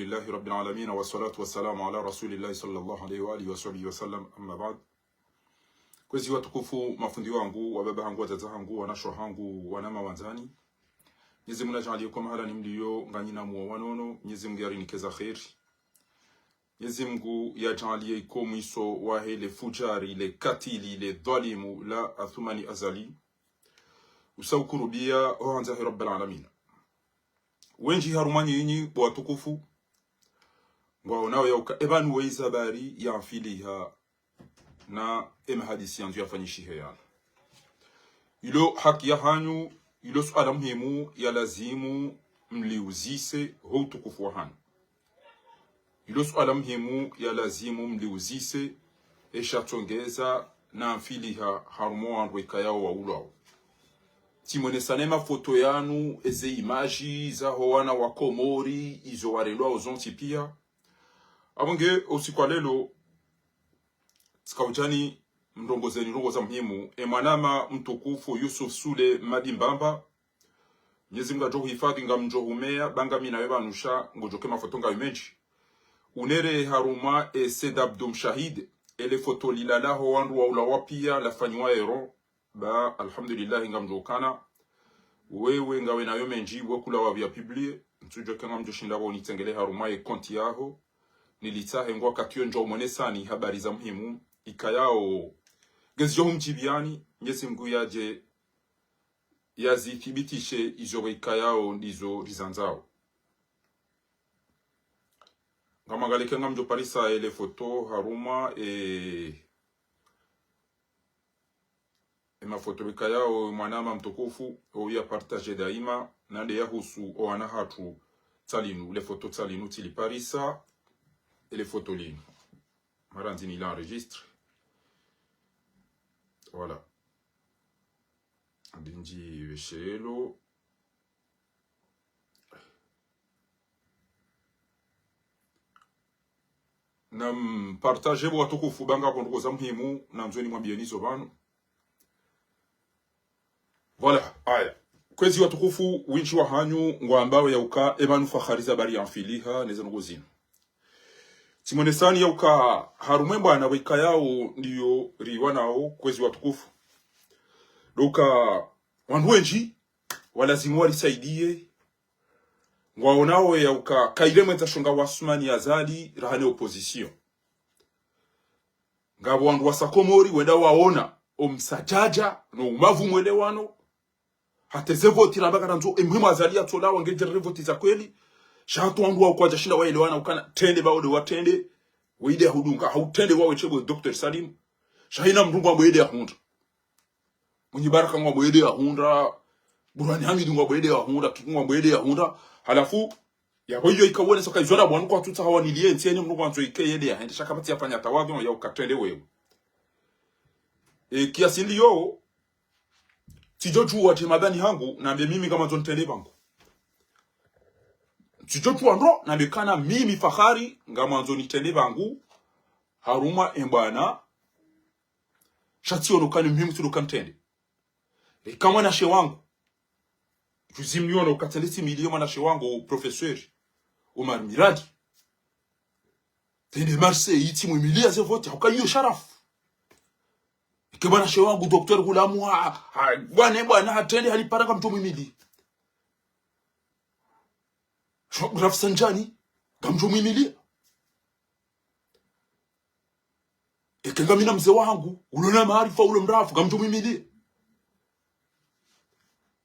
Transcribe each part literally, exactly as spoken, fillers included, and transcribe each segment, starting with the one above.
لله رب العالمين، والصلاة والسلام على رسول الله صلى الله عليه وآله وصحبه وسلم، أما بعد. Kwezi watukufu, mafundi wangu, wababa hangu, wadzadze hangu, wanashe hangu, wanama wandzani. Mnyezi Mungu nadjaanliye ko mahalani mliyo, nganyina muwa wanono, Mnyezi Mungu yarinike za kheri. Mnyezi Mungu yadjaanliye iko mwiso wahe le fujari, le katili, le dhwalimu la Athumani Azali. Usa ukurubia, ho handza he Rabbal Alamina. Wendji harumwa nyinyi, bo watukufu, ngwaonao yauka, epvanu we izo habari yamfiliha na emahadisi yandzo yafanyishihe yanu. Ilo haki yahanyu, ilo suala muhimu yalazimu mliuzise ho utukufu wahanyu. Ilo suala muhimu yalazimu mliuzise, esha tsongeza namfiliha harumwa wandru wekayao waulwao. Tsimwonesane mafoto yanu, eze imaji zaho wana wa Komori, izo warelwao zontsi pia. Apvo nge usiku wa lelo, tsika udjani mrongozeni ndrongoo za muhimu, e mwanama mtukufu Yusuf Sule Madi Mbamba, Mnyezi Mungu adjo huhifadhi, ngamdjo humeya, ba ngami nawe pvanu sha, ngodjoke mafoto ngayo mendji. Unere harumwa e Said Abdou Mshahid, ele foto lilalaho wandru waulawa pia, lafanyiwa ero, ba, alhamdulillah, ngamdjo ukana. Wewe ngawe nayo mendji, we kula wapvia publie, ntsudjoke ngamdjo shinda pvo unitsengele harumwa e konti yaho. Nilitsahe ngwa wakati yo ndjo umonesani habari za muhimu, ikayao ngezidjo humdjibiani, Mnyezi Mungu yadje yazithibitishe izo ikayao ndizo rizandzao. Ngamwangalie ke ngamdjo parisa ele foto harumwa, e, e mafoto ikayao mwanama mtukufu, o ya partage daima, nande yahusu o wana hatru tsalinu, le foto tsalinu tsili parisa, ele foto linu. Mara ndzini la enregistre. Voilà. Ndindji veshelo. Nampartage bo watukufu, ba ngapvo ndrongoo za muhimu nandzo nimwambieni zo pvanu. Voilà, aya. Kwezi watukufu, wendji wahanyu ngwambao yauka, epvanu Fakhari ze habari yamfiliha, neze ndrongoo zinu. Tsimwonesani yauka harumwa e mbwana wekayao ndiyo riwanao, kwezi watukufu. Ndo uka wandru wendji walazimu warisaidie, ngwaonao yauka kaile mwendza shonga wa Assoumani Azali raha ne opposition. Ngapvo wandru wasa Komori wenda waona o msadjadja no umavu mwelewano. Hata ze voti ramba karandzo, e muhimu Azali yatsolawa ngedje rere voti za kweli. Sha hatru wandru wao kwadjashinda waelewana ukana, trende ba ode watrende, weide yahudunga, hau trende wawe shebo Docteur Salim. Sha haina mndru ngwambo ede yahundra. Mwinyi Baraka ngwambo ede yahundra, Burhani Hamidu ngwambo ede yahundra, Kiki ngwambo ede yahundra. Halafu, yapvo iyo ikawone soka izwara bwanu kwatsutsaha waniliye ntseni mndru ngwandzo ike yede yahende, sha kapvatsi yafanya tawadhu yauka trende wewe. E, kiasi ndiyo, tsidjodjuwa te mabani hangu, nambe mimi ngamandzo nitrende pvangu. Tsidjodjuwa ndro, nambe kana mimi Fakhari, ngamandzo nitrende pvangu, harumwa e mbwana, sha tsiono kana muhimu tsidjo ka nitrende. Eka mwanashe wangu, juzi mliono uka tsende tsimiliye mwanashe wangu, professeur Omar Miradi. Tsende Marseille, tsimwimiliya ze voti, hauka iyo sharafu. Eke mwanashe wangu, Docteur Ghoulam, ha, ha, bwana, bwana, hatrende, halipara ngamdjo mwimiliya. Sho, Rafsandjani, ngamdjo mwimiliya. Eke ngamina mze wahangu, ulo na maarifa, ulo mrafu, ngamdjo mwimiliya.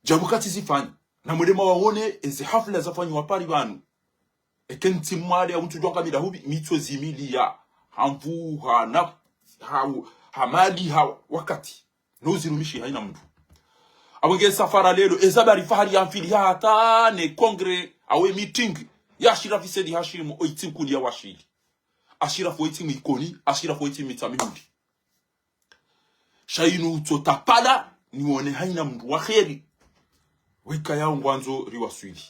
Djabu katsi zifanya. Na mwende mwawaone, eze hafla zafanyiwa Paris pvanu. Eke ntsi mwade, au ntsudjuwa ngamina hupvi, mi tso zimiliya. Ha nvu, ha na, ha, ha mali, ha wakati. No uzirumishi haina mndru. Apvo nge safara lelo, eza habari Fakhari yamfiliha hata ne congrès, awe meeting, ya Ashirafi Said Hashim, o itsi Nkuni ya washili. Ashirafi o itsi Mwikoni, Ashirafi o itsi Mitsamihuli. Sha inu utso tapala, niwone haina mndru wa kheri. Weka yao ngwandzo riwaswili.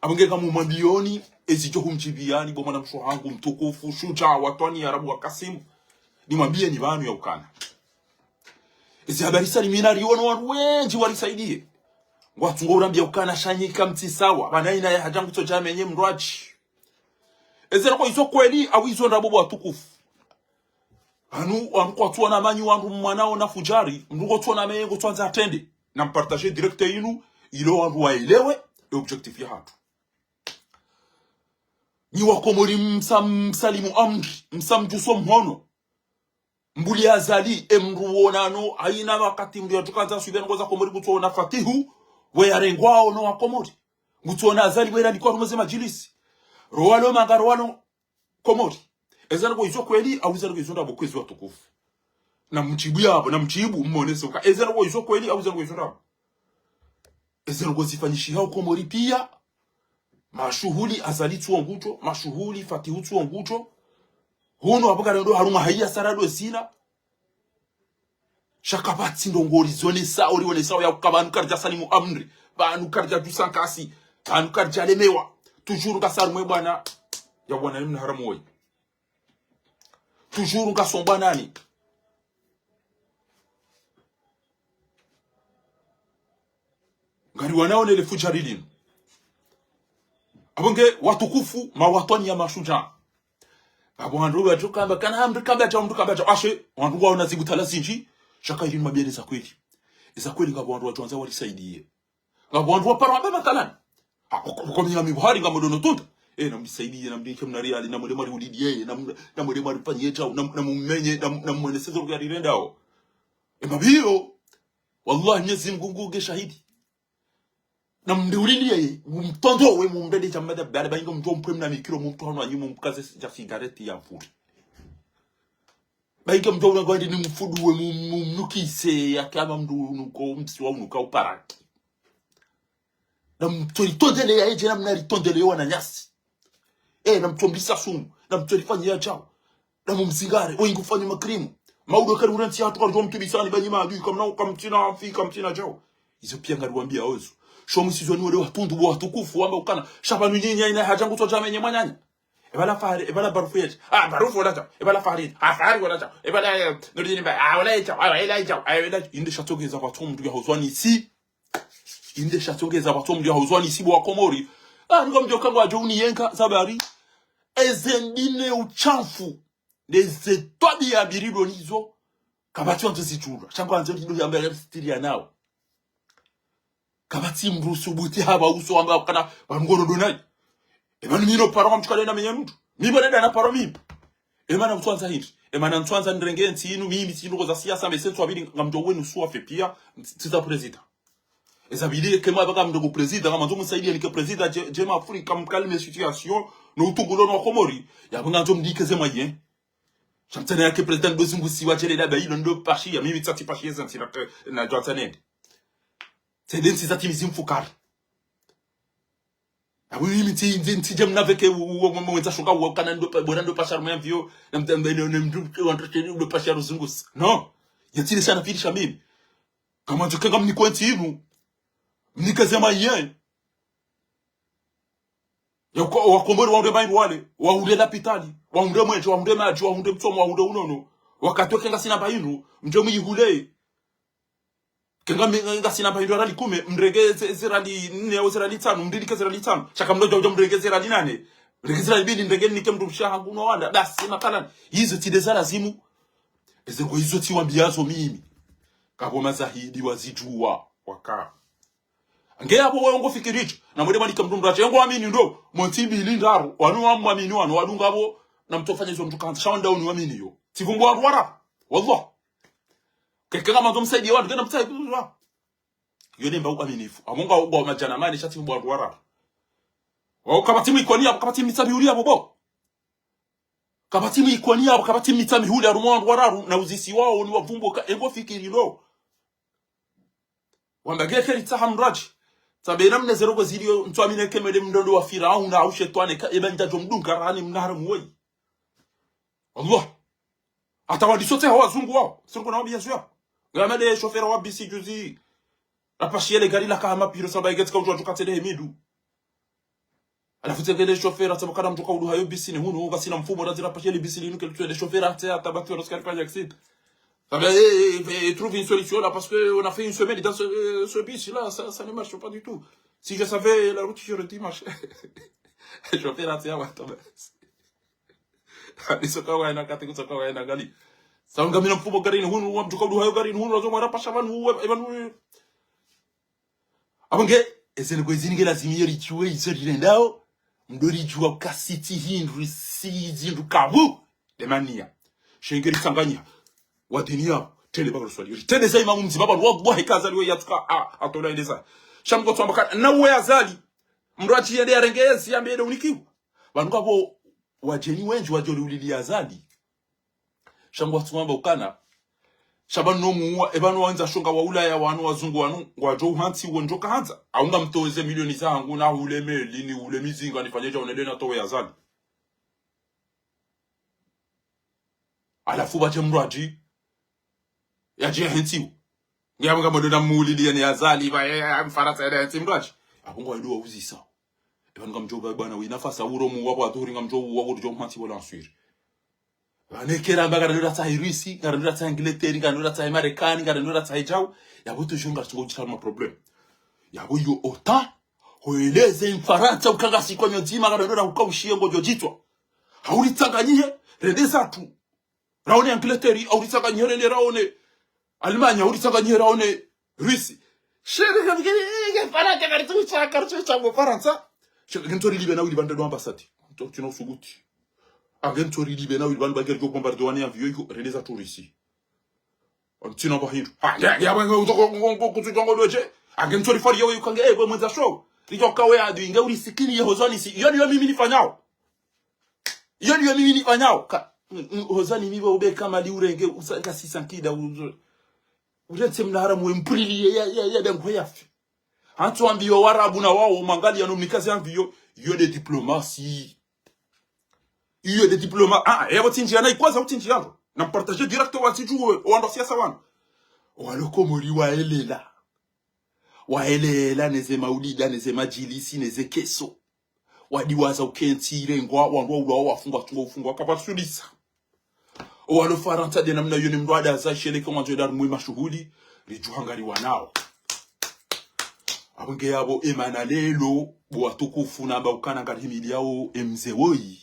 Apvo nge kamumwambiyoni, ezidjo humdjibiyani, bo mwanamshe hangu mtukufu, shujaa, watwani, Arabu wa Kasimu. Nimwambiyeni pvanu yaukana. Ezi habari Salim ina riono wandru wendji warisaidiye. Ngwatsungo urambiya ukana sha nyi kamtsi sawa. Pvanu ina ya hadja ngutso djamenye mndru adji. Eze ndrongoo izo kweli, au izo ndrabo watukufu? Anu, anu kwatsuona manyi wandru mwana ona fujari, mndru ngotsuona menye ngotsuandza atrende. Na mpartage direct inu, ilo wandru waelewe, e objectif yahatru. Nyi wakomori msa, msalimu amri, msa mdjuso mhono. Mbuli Azali, e mndru wonano, haina wakati mndru yatsukandza suivi ndrongoo za Komori kutsuona Fatihu, we yarengwao no wakomori. Kutsuona Azali, we yalikwa harumwa ze majilisi. Rowalo manga, rowalo Komori. Eze ndrongoo izo kweli, au eze ndrongoo izo ndrabo kwezi watukufu? Na mdjibu yapvo, na mdjibu, mmonese uka. Eze ndrongoo izo kweli, au eze ndrongoo izo ndrabo? Eze ndrongoo zifanyishihao Komori pia. Mashuhuli Azali tsuo ngutso, mashuhuli Fatihu tsuo ngutso. Hunu apvo karendo harumwa haiya sara ndo zila. Sha kapvatsi ndrongoo rizonesao, rionesao ya uka pvanu karidja salimu amri, pvanu karidja djusa nkasi, pvanu karidja lemewa. Toujours ngasi harumwa e bwana ya bwana ni mna haramu woyi. Toujours ngasombwa nani. Ngari wanaone le fujari linu. Apvo nge watukufu, mawatwani ya mashujaa. Apvo wandru watsukamba, kana mndru kamba djau, mndru kamba djau. Ashe, wandru ngwaona zibutala zindji, sha ka ili ni mabiyane za kweli. Eza kweli ngapvo wandru watsuandza warisaidie. Ngapvo wandru waparo wamba mathalani. Ha, ko, ko, ko miya mi buhari ngamdono tunda. E, namrisaidiye, namrinike mna riyali, namwende mwariulidiye, nam-, namwende mwarifanyie djau, nam-, namumenye, nam-, namwonese zo ruya rirendao. E, mapviyo, wallahi, Mwenyezi Mungu ngu nge shahidi. Namriulidiye, mumtondowe, mumrende djamada, bala, bainga mdjo mpwe mna mikiro, mumtwahanu anyi, mumkaze dja sigareti ya mfuri. Bainga mdjo una ngwandi ni mfuduwe, mum-, mumnukise, ya kama mndru unuko, msiwa unuka uparaki. Namtsoritondele ya edje, namnaritondele yo wananyasi. E, namtsomrisa sumu, namtsorifanyia djau. Namumzingare, o ingu fanyi makrimu. Maudo kari urentsi hatru kari djomtubisani banyi maadui, kamna, kamtsina afi, kamtsina djau. Izo pia ngariwambia ozo. Sho mwisizoni wale watundu bo watukufu, wamba ukana. Sha pvanu nyinyi haina hadja ngutso djamenye mwananya. Epvala Fahari, epvala Barufu yetsa. Ah, Barufu wala djau. Epvala Fahari. Ah, Fahari wala djau. Epvala, eh, Nurdin Mbaye. Ah, wala yetsa. Ah, wala yetsa. Ah, wala yetsa. Inde sha tsongeza kwatsu mndru ya hozwani si. Inde sha tsongeza kwatsu mndru ya hozwani si bo wakomori. Ah, nuka mdjo kangwa djo uniyenka, zabari. Eze ndine utshafu. Neze twabiya mbili ndo nizo. Kapvatsi wandzo zitsulwa. Sha ngwandzo ndindo yamba ya sitiri ya nao. Kapvatsi mndru subuti hapva uso wamba kana pvanu ngoro ndo nayi. Epvanu mi no paro kamtsuka lenda menya mndru. Mi bo nenda na paro mimi. Emana mtswandza hindri. Emana mtswandza nirenge ntsi inu mimi tsi ndrongoo za siasa mese ntsu wapvili ngamdjo wenu suwa fe pia, ntsi za président. Eza pvili ke mwa pvaka mndru président, ngamwandzo msaidiye nike président, dje, dje ma Afrika mkalme situation, no utungulo no Komori, ya pvanga ndzo mdike ze mwaye. Sha mtsene yake président ndo zungusiwa djele daba ilo ndo pashiya, mimi tsatsi pashiya eza ntsi na, na djwa tsanende. Tsende ntsi za timi zimfukari. Abu mimi ntsi, ntsi, ntsi dje mna veke u, u, u, u, wendza shuka u, kana ndo pa, bora ndo pasha harumwa ya mviyo, na mta, mbe, ne, ne, mndru, wa ntreteni ndo pasha ruzungusi. No. Yatsi le sha na pvili sha mimi. Kamwandzo kenga mnike ntsi inu. Mnike ze mwaye. Ya uka, wakomori wahundre mahindru wale, wahundre lapitali, wahundre mwenje, wahundre madji, wahundre mtsomo, wahundre unono. Wakati weke ngasina mahindru, mdje mwihule. Kenga mi, ngasina mahindru ya rali kume, mrenge ze, ze rali nne au ze rali tsanu, mrinike ze rali tsanu. Sha kamdjo udja mrenge ze rali nane. Mrenge ze rali mbili, mrenge nike mndru mshe hangu no wanda. Basi, mathalan, izo tsi nde za lazimu. Eze ngo izo tsiwambiyazo mimi. Kapvo mazahidi wazidjuwa, waka. Nge yapvo wewe ngofikiri dje, na mwende mwanike mndru mrache, ngo amini ndo, mo ntsi mbili ndraru, wanu wamwamini wanu, wadunga pvo, na mtsofanya izo mtsukandza, sha wandru wanu wamini yo. Tsivumbu wandru wararu, wallah. Keke ngamwandzo msaidiye wandru, kena msaidiye wandru. Yo nemba uaminifu. Amonga ugwa madjana mane, sha tsivumbu wandru wararu. Wao kapvatsi mwikoni yapvo, kapvatsi mitsamihuli yapvo bo. Kapvatsi mwikoni yapvo, kapvatsi mitsamihuli harumwa wandru wararu, na uzisi wao ni wavumbu ka, engo fikiri lo. Wamba ge kheri tsaha mraji. Tsabe na mna ze ndrongoo zilio, ntsu amine kemele mndru ndo wa Firauna, au shetwani ka, eba ndjadjo mdunga rahani mna haramu woyi. Allah. Hata wadiso tsi ha wazungu wao. Sirikuna wambiya zuya. Ngama nde shofera wa bisi juzi. Rapashiye le gari laka hama piro saba igeti ka udjuwa djuka tsende hemidu. Halafu tseke le shofera, tsamba kana mndru ka uduha yo bisi ni hunu, ngasina mfumo, razira pashiye le bisi linu ke lutwe le shofera, tse hata batu wa roskari fanya accident. Saba, eh, eh, eh, trouve une solution là, parce que on a fait une semaine dans ce, euh, ce bus là, ça, ça ne marche pas du tout. Si je savais la route, j'aurais dû marcher. Shofera, tse hawa, tamba. Iso kawaina kati kuso kawaina ngali. Sawa ngamina mfumo garini hunu, wa mdru kaudu hayo garini hunu, wazo mwarapasha pvanu, we, pvanu. Apvo nge, ezeni kwezini nge lazima iyo ridjuwe izo rirendao, mdo ridjuwa kasi tsi hindru, si zindru kabu, de maniya. Sha nge ritsanganyiha, wa dini yao, tele bakara swali. Ritende za imamu mdzima pvanu, wallahi ka Azali we yatsuka, a, atola endeza. Sha mgo tsamba kana, na uwe Azali, mdru atsi yende yarenge ezi, yambe yende unikiwa. Pvanu kapvo, wadjeni wendji wadjo riulili Azali. Sha ngwatsuwamba ukana. Sha pvanu no muwa, e pvanu wandza shonga wa Ulaya wanu, wazungu wanu, ngwadjo uhantsi wo ndjo kahandza. Au ngamtowe ze milioni zangu na hule meli, nihule mizinga, nifanye dja unele natowe Azali. Halafu pvatsi mdru adji, yadji yahentsiwo. Nge apvo ngamdo na muulili yene Azali, pva, e, e, Mfarantsa yene hentsi mdru adji. Apvo ngwaidu wauzisa. E pvanu ngamdjo pva bwana, wina fasa uro muwa pvo adhuri ngamdjo uwa uro djo mhantsi wala answiri. Pvanu kera amba ngarendo ratsaha Irisi, ngarendo ratsaha Angleterre, ngarendo ratsaha Marekani, ngarendo ratsaha djau. Yapvo toujours ngaritsongo udjitsa ma problème. Yapvo iyo OTAN, hoeleze Mfarantsa uka ngasi kwa nyodzima, ngarendo rahuka ushiye ngodjo djitswa. Hau ritsanganyihe, rende zatru. Raone Angleterre, hau ritsanganyihe, rende raone Allemagne, hau ritsanganyihe, raone Russie. Shere, nge, nge, Farantsa, karitsu sha, karitsu sha ngo Farantsa. Shere, nge ntsori libe na wili pvandre do ambassade. Nto, tsina usuguti. Ange ntsori libe na wili pvandre bageri ko bombarde wane avion iko, rende zatru Russie. Ntsina pvahindru. Ha, nge, nge, nge, nge, uto, ko, ko, ko, kutsu tongo doje. Ange ntsori fari yawe yukange, e, kwe mwendza show. Ridjo kawe adui, nge urisikini ye hozani si. Iyo ndiyo mimi nifanyao. Iyo ndiyo mimi nifanyao. Ka, mm, mm, hozani mi pvo ube kama liurenge, usa, ka sisa nkida, uzo. Urentse mna haramu we mpulili ya, ya, ya, ya dangu yafi. Hantsu ambiyo Warabu na wao, mangali yano mnikazi ambiyo, iyo de diplomatie. Iyo de diploma-, ah, ah, yapvo tsi ndjiya na ikwaza utsi ndjiya ndo. Na mpartage direct wa tsi djuwe, wandru siasa wanu. Walo Komori waelela. Waelela neze maulida, neze madjilisi, neze keso. Wadiwaza ukentsi irengwa, wandru waulwa, wafungwa, tungwa ufungwa, kapvatsi ulisa. Owalo Farantsa de namna iyo ne mdru adaza sheleke mwandzo eda rumwe mashuhuli, ridjuha ngari wanao. Apvo nge yapvo emana lelo, bo watukufu namba ukana ngarihimiliao emze woyi.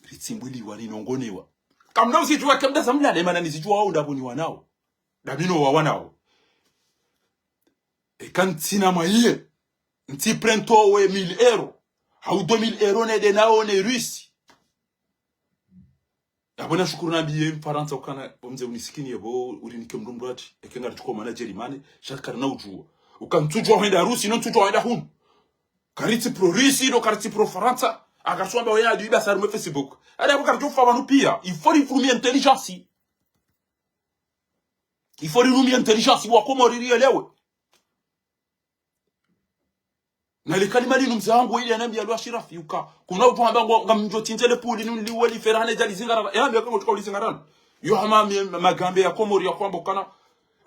Ritsimbwiliwa, rinongonewa. Kamna uzidjuwa, kamda zamlale, emana nizidjuwao ndapvo ni wanao. Ndapvino wa wanao. Eka ntsina mwaye. Ntsi prento we mille euros. Hau deux mille euros nende nao ne Russie. Yapvo nashukuru nambiye Mfarantsa ukana, omze unisikini yapvo, urinike mdru mdru ati. Eke ngaritsuko mana Jerimane, sha karina udjuwa. Uka ntsudjuwa hwenda Russie, no ntsudjuwa hwenda hunu. Karitsi pro Russie, no karitsi pro Farantsa. Akaswamba we adu iba sarume Facebook. Adi yapvo karitsufa pvanu piya. Il faut rifurumie intelligence. Il faut rirumie intelligence, wa Komori rielewe. Na le kalima linu mze wangu ile anambiya lwa Shirafi uka. Kuna utru hamba ngo, ngamdjo tsindze le puli nuli weli fera hane djali zingarara. Yanambiya kango tuka uli zingarara. Yo hama mi, magambe ya Komori ya kwamba ukana.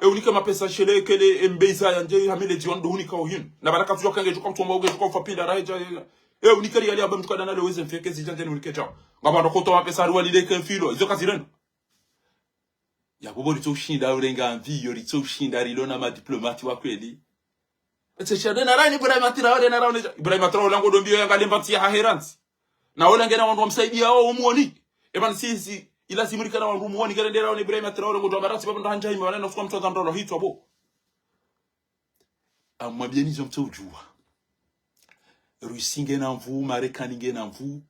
E unike mapesa shelekele, embeza yandje, hamile djiwani do unika uhinu. Na baraka tuwa kange tuka mtsomba uge tuka ufa pinda rahe dja. E unike riyali aba mtuka dana le weze mfeke zidja ndjeni unike djao. Ngapvandro koto mapesa ruwa lileke mfilo. Izo kazireno. Yapvo bo ritso ushinda urenga mvi iyo, ritso ushinda rilo na madiplomati wa kweli. Etse sha de na rani Ibrahima Traoré, de na rani Ibrahima Traoré, lango do mbiyo yanga lemba ntsi ya haherantsi. Na ola ngena wandru wamsaidiya wo umuoni. Eba ntsisi, ila simurika na wandru umuoni, kere ndera wani Ibrahima Traoré, ngo dwa barantsi, baba ndo handja hima, wana na usuka mtsoza ndolo hitswa bo. Amwambiyeni zo mtso udjuwa. Russie ngena nvu, Marekani ngena nvu,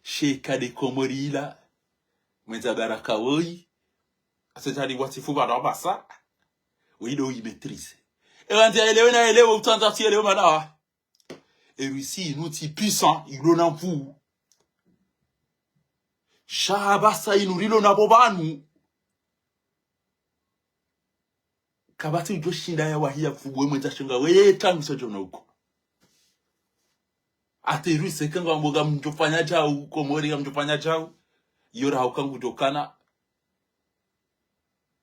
sheka de Komori ila, mwendza baraka woyi, ase tali wasifu bado abasa, woyi do uyi maîtrise. Ewa nzi elewe na elewe, utsandza tsi elewe mana wa. E Russie inu tsi puissant, ilo na nvu. Sha abasa inu rilo na bo pvanu. Kapvatsi udjo shinda ya wahiya fubu we mwendza shonga we tangu sa djona uko. Ate Russie eka ngwambo ngamdjo fanya djau, Komori ngamdjo fanya djau. Iyo raha uka ngudjo kana.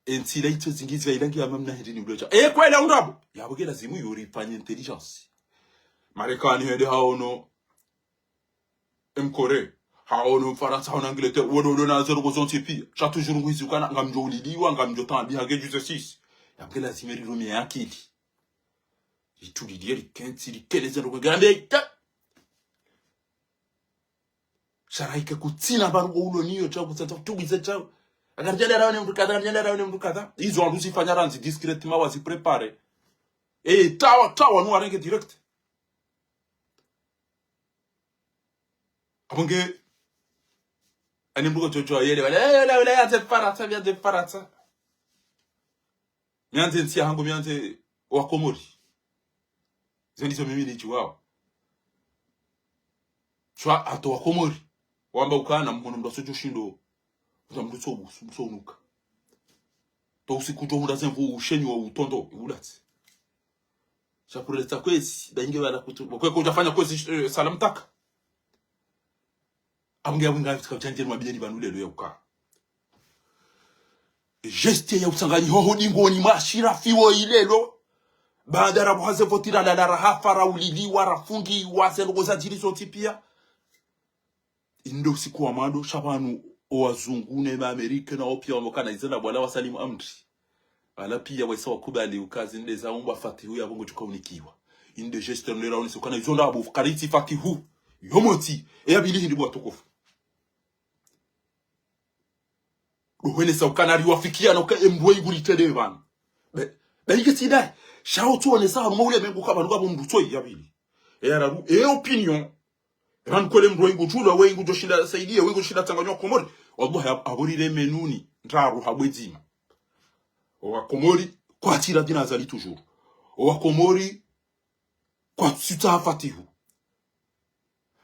Entsi ila itso zingizi ya ilangi ya mamna hindri ni ulo djau. E kwela undrabo. Yapvo ke lazimu iyo rifanye intelligence. Marekani hende haono. Mkore. Haono Mfarantsa, haono Angleterre, wodo wodo na zero ko zontsi piya. Sha toujours ngwizi ukana, ngamdjo uliliwa, ngamdjo tambi, hage juze sisi. Yapvo ke lazima rirumie akili. Rituliliye, rikentsi, rikele zero ko ngambe, ita. Sha raike kutsina pvanu ko ulo niyo, sha kutsina tubize sha. Akaridjenda raone mndru kadha, akaridjenda raone mndru kadha. Izo wandru zifanya randzi discrètement, wazi préparer. Eh, tawa, tawa, nu warenge direct. Apvo nge, ani mndru ko tsotso yele, wala, eh, wala, wala, yandze Farantsa, yandze Farantsa. Mi yandze ntsi yahangu, mi yandze Wakomori. Izo ndizo mimi nidjuwao. Sha hata Wakomori wamba ukana mhono mndru asodjo shindo, uta mndru tso, tso unuka. To usiku to mndru aze mvu ushenyi wa utondo, iwulatsi. Sha pour leta kwezi, ba inge wala kutu, kwe kudjafanya kwezi, eh, salamtaka. Apvo nge apvo nge afika udjandje ni mabiyeni pvanu lelo ya uka. Geste ya utsanganyiho ho dingoni mwa Ashirafi wo ilelo. Baanda rapvo haze voti ralala rahafa, rauliliwa, rafungiwa, ze ndrongo zadjiri zontsi piya. Inde usiku wa mwando, sha pvanu, o wazungu ne ma Américains nawo piya wamokana izena bwala wasalimu amri. Wala piya waisa wakubali uka zinde za umbwa Fatihu yapvo ngudjo kaunikiwa. Inde geste nde raonesa ukana izo ndrabo, karitsi Fatihu. Yo motsi, e ya pvili hindri bo watukufu. Ndo hwenesa ukana riwafikiana uka e mndru wengu ritrende pvanu. Be, be inge tsi ndayi. Sha wo tsuonesa harumwa ulemengu ka pvanu kapvo mndru tsoyi ya pvili. E ya raru, e opinion. E pvanu kwele mndru wengu tsulwa, wengu djo shinda saidiya, wengu djo shinda tsanganya Wakomori. Wallahi, apvo, apvo riremenuni, ndraru ha bwedzima. O Wakomori, kwatsi radhi na Azali toujours. O Wakomori, kwatsu tsaha Fatihu.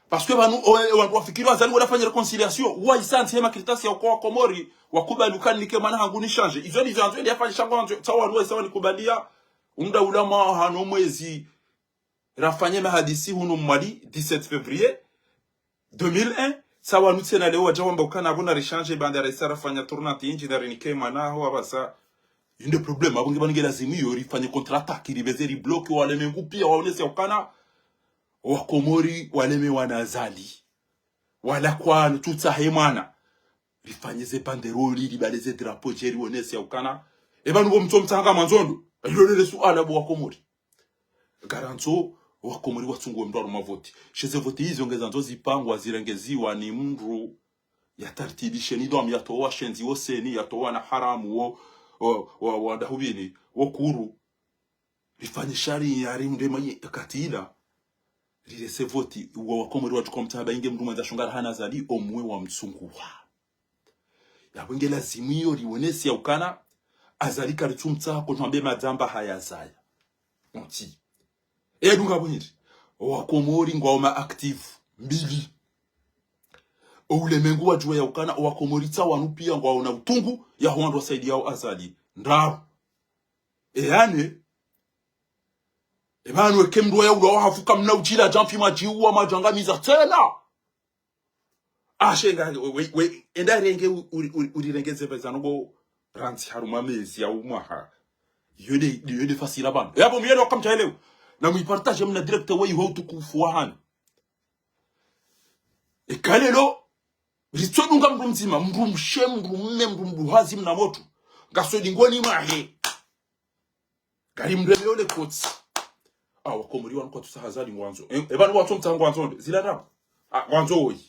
Parce que pvanu, o, o, wandru wafikiri Azali wala fanya réconciliation. Waisa ntsi hema karatasi ya uka Wakomori, wakubali uka nike mwana hangu ni change. Izo ndizo yandzo, ili yafanye shango yandzo, tsawa wandru waisa wanikubaliya, umda ula mwa hano mwezi, rafanye mahadisi hunu Mwali, dix-sept février deux mille un, sa wanu tsena leo wadja wamba ukana apvo na rishanje baanda raisa rafanya tournante indji na rinike mwana ho apvasa. Inde problème, apvo nge pvanu nge lazimu iyo rifanye contre-attaque, ribeze ribloquer walemengu piya waonese ukana Wakomori walemewa na Azali. Wala kwanu tsutsahe mwana. Rifanye ze banderole, ribale ze drapeau, dje rionese ukana. E pvanu bo mtso mtsanga mwandzo ndo. Ilo lele suala bo Wakomori. Ngarandzo, Wakomori watsunguwe mndru harumwa voti. She ze voti izo ngezandzo zipangwa, zirengeziwa ni mndru, yatartibishe nidhwamu, yatowa washenzi wo seni, yatowa wana haramu wo, wo, wo, wo ndahubini, wo kuru. Rifanye shari ya rimde maye katila. Rirese voti, uwa Wakomori watsuka mtsaba inge mndru mwandza shonga rahana Azali, omwe wamtsunguwa. Yapvo nge lazimu iyo rionese ya ukana, Azali karitsumtsaha ko twambe madzamba haya zaya. Onti. E dunga pvo hindri. O Wakomori ngwao ma actifs mbili. O ulemengu wadjuwe ya ukana, o Wakomori tsawa wanu piya ngwaona utungu, ya ho wandru wasaidiyao Azali. Ndraru. E ya nne. E pvanu eke mndru ya ulwa wahafu kamna udjila djamfi mwadjiuwa mwadjangamiza tsena. Ashe nga, we, we, we, enda renge u-, uri, uri, urirenge ze pveza no bo rantsi harumwa mezi ya umwaha. Iyo nde, iyo nde fasila pvanu. Yapvo miyelo kamtsaelewa. Na muipartage mna direct we iho utukufu wa hanu. Eka lelo, ritsodunga mndru mdzima, mndru mshe, mndru mme, mndru mduhazi mna motru. Ngaso dingoni mwahe. Ngari mndru ebe ole kotsi. Ah, Wakomori wanu kwatsutsaha Azali ngwandzo. E, e pvanu watsomtsaha ngwandzo nde. Zila ndrabo. Ah, ngwandzo woyi.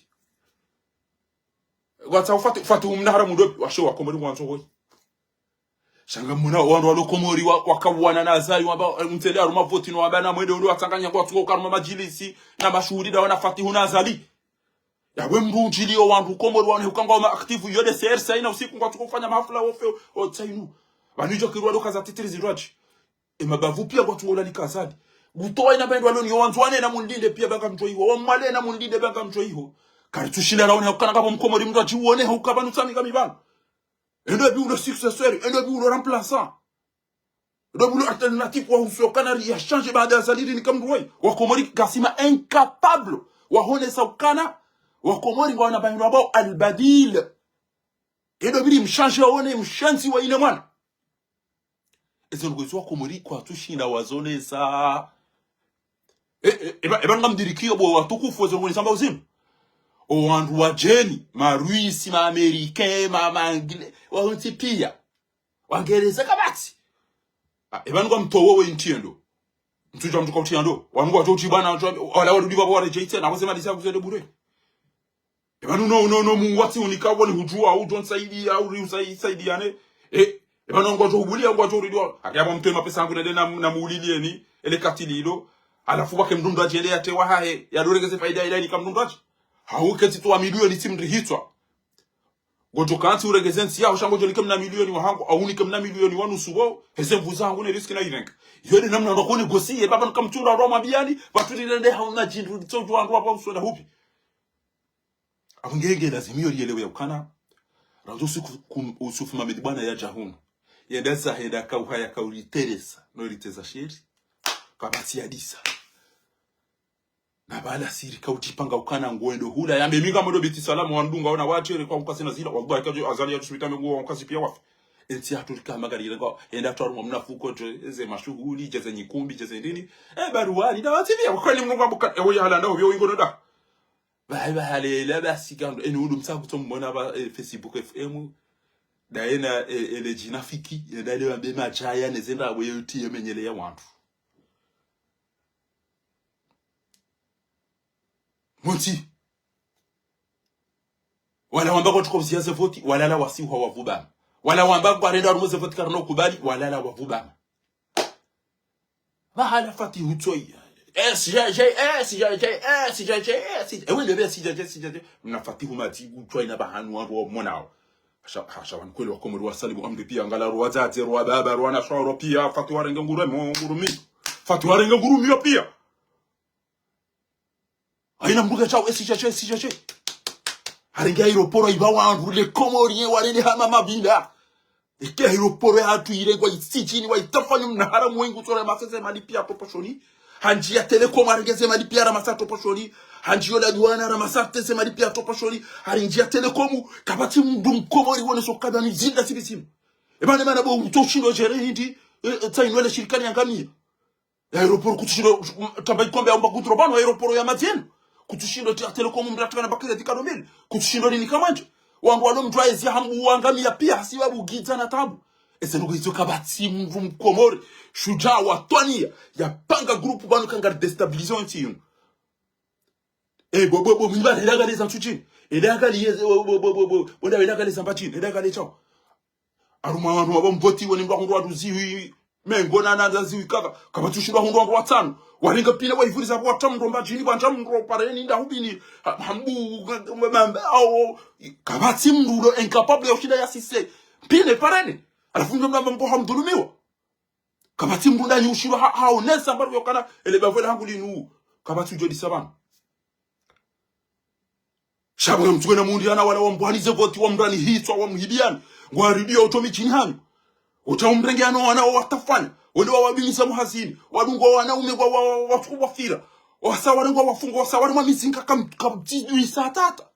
Watsaha ufati, ufati umna haramu ndo, washe Wakomori ngwandzo woyi. Sha ngamwona wandru walo Komori wa, wakawana na Azali, wamba, eh, mtsele harumwa voti no wamba na mwende ulo watsanganya ngwatsuka uka harumwa madjilisi, na mashuhuri nda wana Fatihu na Azali. Yawe mndru udjiliyo wandru Komori wane hukangwa ma actifs, iyo nde C R C ina usiku ngwatsuka ufanya mahafla wofe, o tsainu. Pvanu idjo kirwa ndo kaza titiri zindrwadji. E mabavu piya ngwatsuka ulalika Azali. Kutowa ina pvendwa loni yo wandzwane na munlinde piya ba ngamdjo iho. Wamwale na munlinde ba ngamdjo iho. Karitsushinda raone hukana kapvo Mkomori mndru adjiwone huka pvanu tsami kami pvanu. Endo ebi ulo successeur, endo ebi ulo remplaçant. Endo ebi ulo alternative wa uso kana ri ya changer baada ya Azali ri nika mndru wayi. Wakomori ngasima incapable. Wahonesa ukana. Wakomori ngwana pvahindru ambao albadil. Endo ebi ri mchanger waone mshenzi wa ine mwana. Ezo ndrongoo izo Wakomori kwatsushinda wazonesa. E, e, eba, eba ngamdirikiyo bo watukufu ezo ndrongoo nisamba uzinu. O wandru wadjeni, ma Russes, ma Américains, ma, ma Anglais, wawontsi piya. Wangereza kapvatsi. Ah, eba ngamtowo we ntsi yendo. Ntsudja mndru ka utsi yando. Wanu ngwadjo utsi bwana, wala warudi baba waredjeyi tsena, na wose madisa kuzende bure. Eba nuno, uno, uno, mu wati unika woni hudjuwa, udjo nsaidiya, uri usai-, saidiane. E, eba no ngwadjo ubuliya, ngwadjo uridwa. Haki aba mtwe mapesa yangu nende na, na muuliliyeni, ele katili ilo. Halafu wake mndru mndru adjende yatrewa hahe, yadorengeze faida ila inika mndru mndru adji. Hauke tsi twa miliyoni tsi mndru hitswa. Ngodjo kantsi urengeze ntsi yaho, sha ngodjo nike mna miliyoni wahangu, au nike mna miliyoni wa nusu wo, heze nvu zahangu ne riski na irenga. Iyo nde namna ndo kone gosi, ye baba nuka mtsundra ndo mabiyani, batuli rende hauna djindru, tso djuwa ndo wapa uswela hupi. Abo ngenge lazima iyo liyelewe ya ukana. Randzo usiku kum-, usufu mamedi bwana yadja hunu. Yenda za henda kauhaya kauliteresa, no liteza sheri. Kapvatsi yadisa. Na bala siri kaudjipanga ukana ngwendo hula. Yambe mi ngamwendo Beti Salama wandunga ona watshere kwa mkasi na zila. Wallahi kadjo Azali yadjo subita mengu wa mkasi piya wafi. Entsi yahatru rika magari renga. Enda twaru mwa mnafuko dje, eze mashuhuli, dje ze nyikumbi, dje ze ndini. E baruwani, na wati piya, kweli mnunga buka, ewe ya halanda, ubiyo wingo noda. Bahi bahalela basi kando, eni udu msaku to mbona ba, e, Facebook F M. Da ena, e, ele djinafiki, eda ele wambe madjaya, nezenda we uti ye menyele ya wandru. Monti. Wala wamba kwa tuko msiya ze voti, wala la wasi uha wavubama. Wala wamba kwa renda warumo ze voti karno kubali, wala la wavubama. Bahala Fatihu tsoi. S J J, S J J, S J J, S J J. Ewe ndebe S J J, S J J. Mna Fatihu mati kutsoi na bahanu wa ruo monao. Hasha, hasha wanu kweli wa Komori wa salibu amri piya, ngala ruwa dzadze, ruwa baba, ruwa na shwa, ruwa piya, Fatihu warenge nguru mo, nguru mi. Fatihu warenge nguru miyo piya. Haina mndru ka tsawo, S J J, S J J. Harenge aéroport, iba wandru, les Comoriens, warende hama mabila. Eke aéroport yahatru irengwa isijini, wa itafanya mna haramu wengu tsora masese malipiya toposhoni. Handji ya Telecom harenge ze malipiya ramasa toposhoni. Handji yo la douane ramasa teze malipiya toposhoni. Harenge ya Telecom, kapvatsi mndru Mkomori wone sokada ni zinda sibisimu. Eba ne mana bo utoshindo djere hindri, e, e, tsainwele shirikali ya ngamiya. Aéroport kutsushindo, tamba ikombe ya umba kudro bano, aéroport ya Madiana. Kutsushindo ti ya Telecom mndru atakana bakile dika domeli. Kutsushindo nini kamanje. Wandru walo mndru aezi hambu wangamiya piya, hasiwa bugidza na tabu. Ese nuko izo kapvatsi mndru Mkomori. Shudja wa twaniya, ya panga groupe bano kangari déstabiliser ontsi yinu. E, bo, bo, bo, mwiba, eda gale za ntsutsini. Eda gale ye, bo, bo, bo, bo, bo, bo, nda eda gale za mbatini, eda gale tsao. Harumwa wandru waba mvoti wene mndru wahundru wandru ziwi mengo na nanda ziwi kadha. Kapvatsushindo wahundru wandru watsanu. Warenga pine waivuriza wata mndru mbadjini, bwandja mndru pareni, nda hubini, ha-, hambu, mamba, awo. Kapvatsi mndru ulo incapable ya ushinda ya sise. Pine pareni. Halafu mndru mnamba mbo hamdhulumiwa. Kapvatsi mndru ndanyi ushirwa ha-, haonesa mbaru yokana, ele bavwela hangu linu. Kapvatsi udjo disa bana. Sha bwana mtsuwe na mundi ana wala wambwani ze voti wamrani hitswa wamhibiyani. Ngwaridiyo uto midjini hanyu. Uta umrenge ano wana wa watafanya. Wende wawabimisa muhazini. Wadungo wana ume wa, wa, wa, wa, wafira. Wasa warengwa wafungwa, wasa warengwa mizinga kam-, kamtsidwisa tata.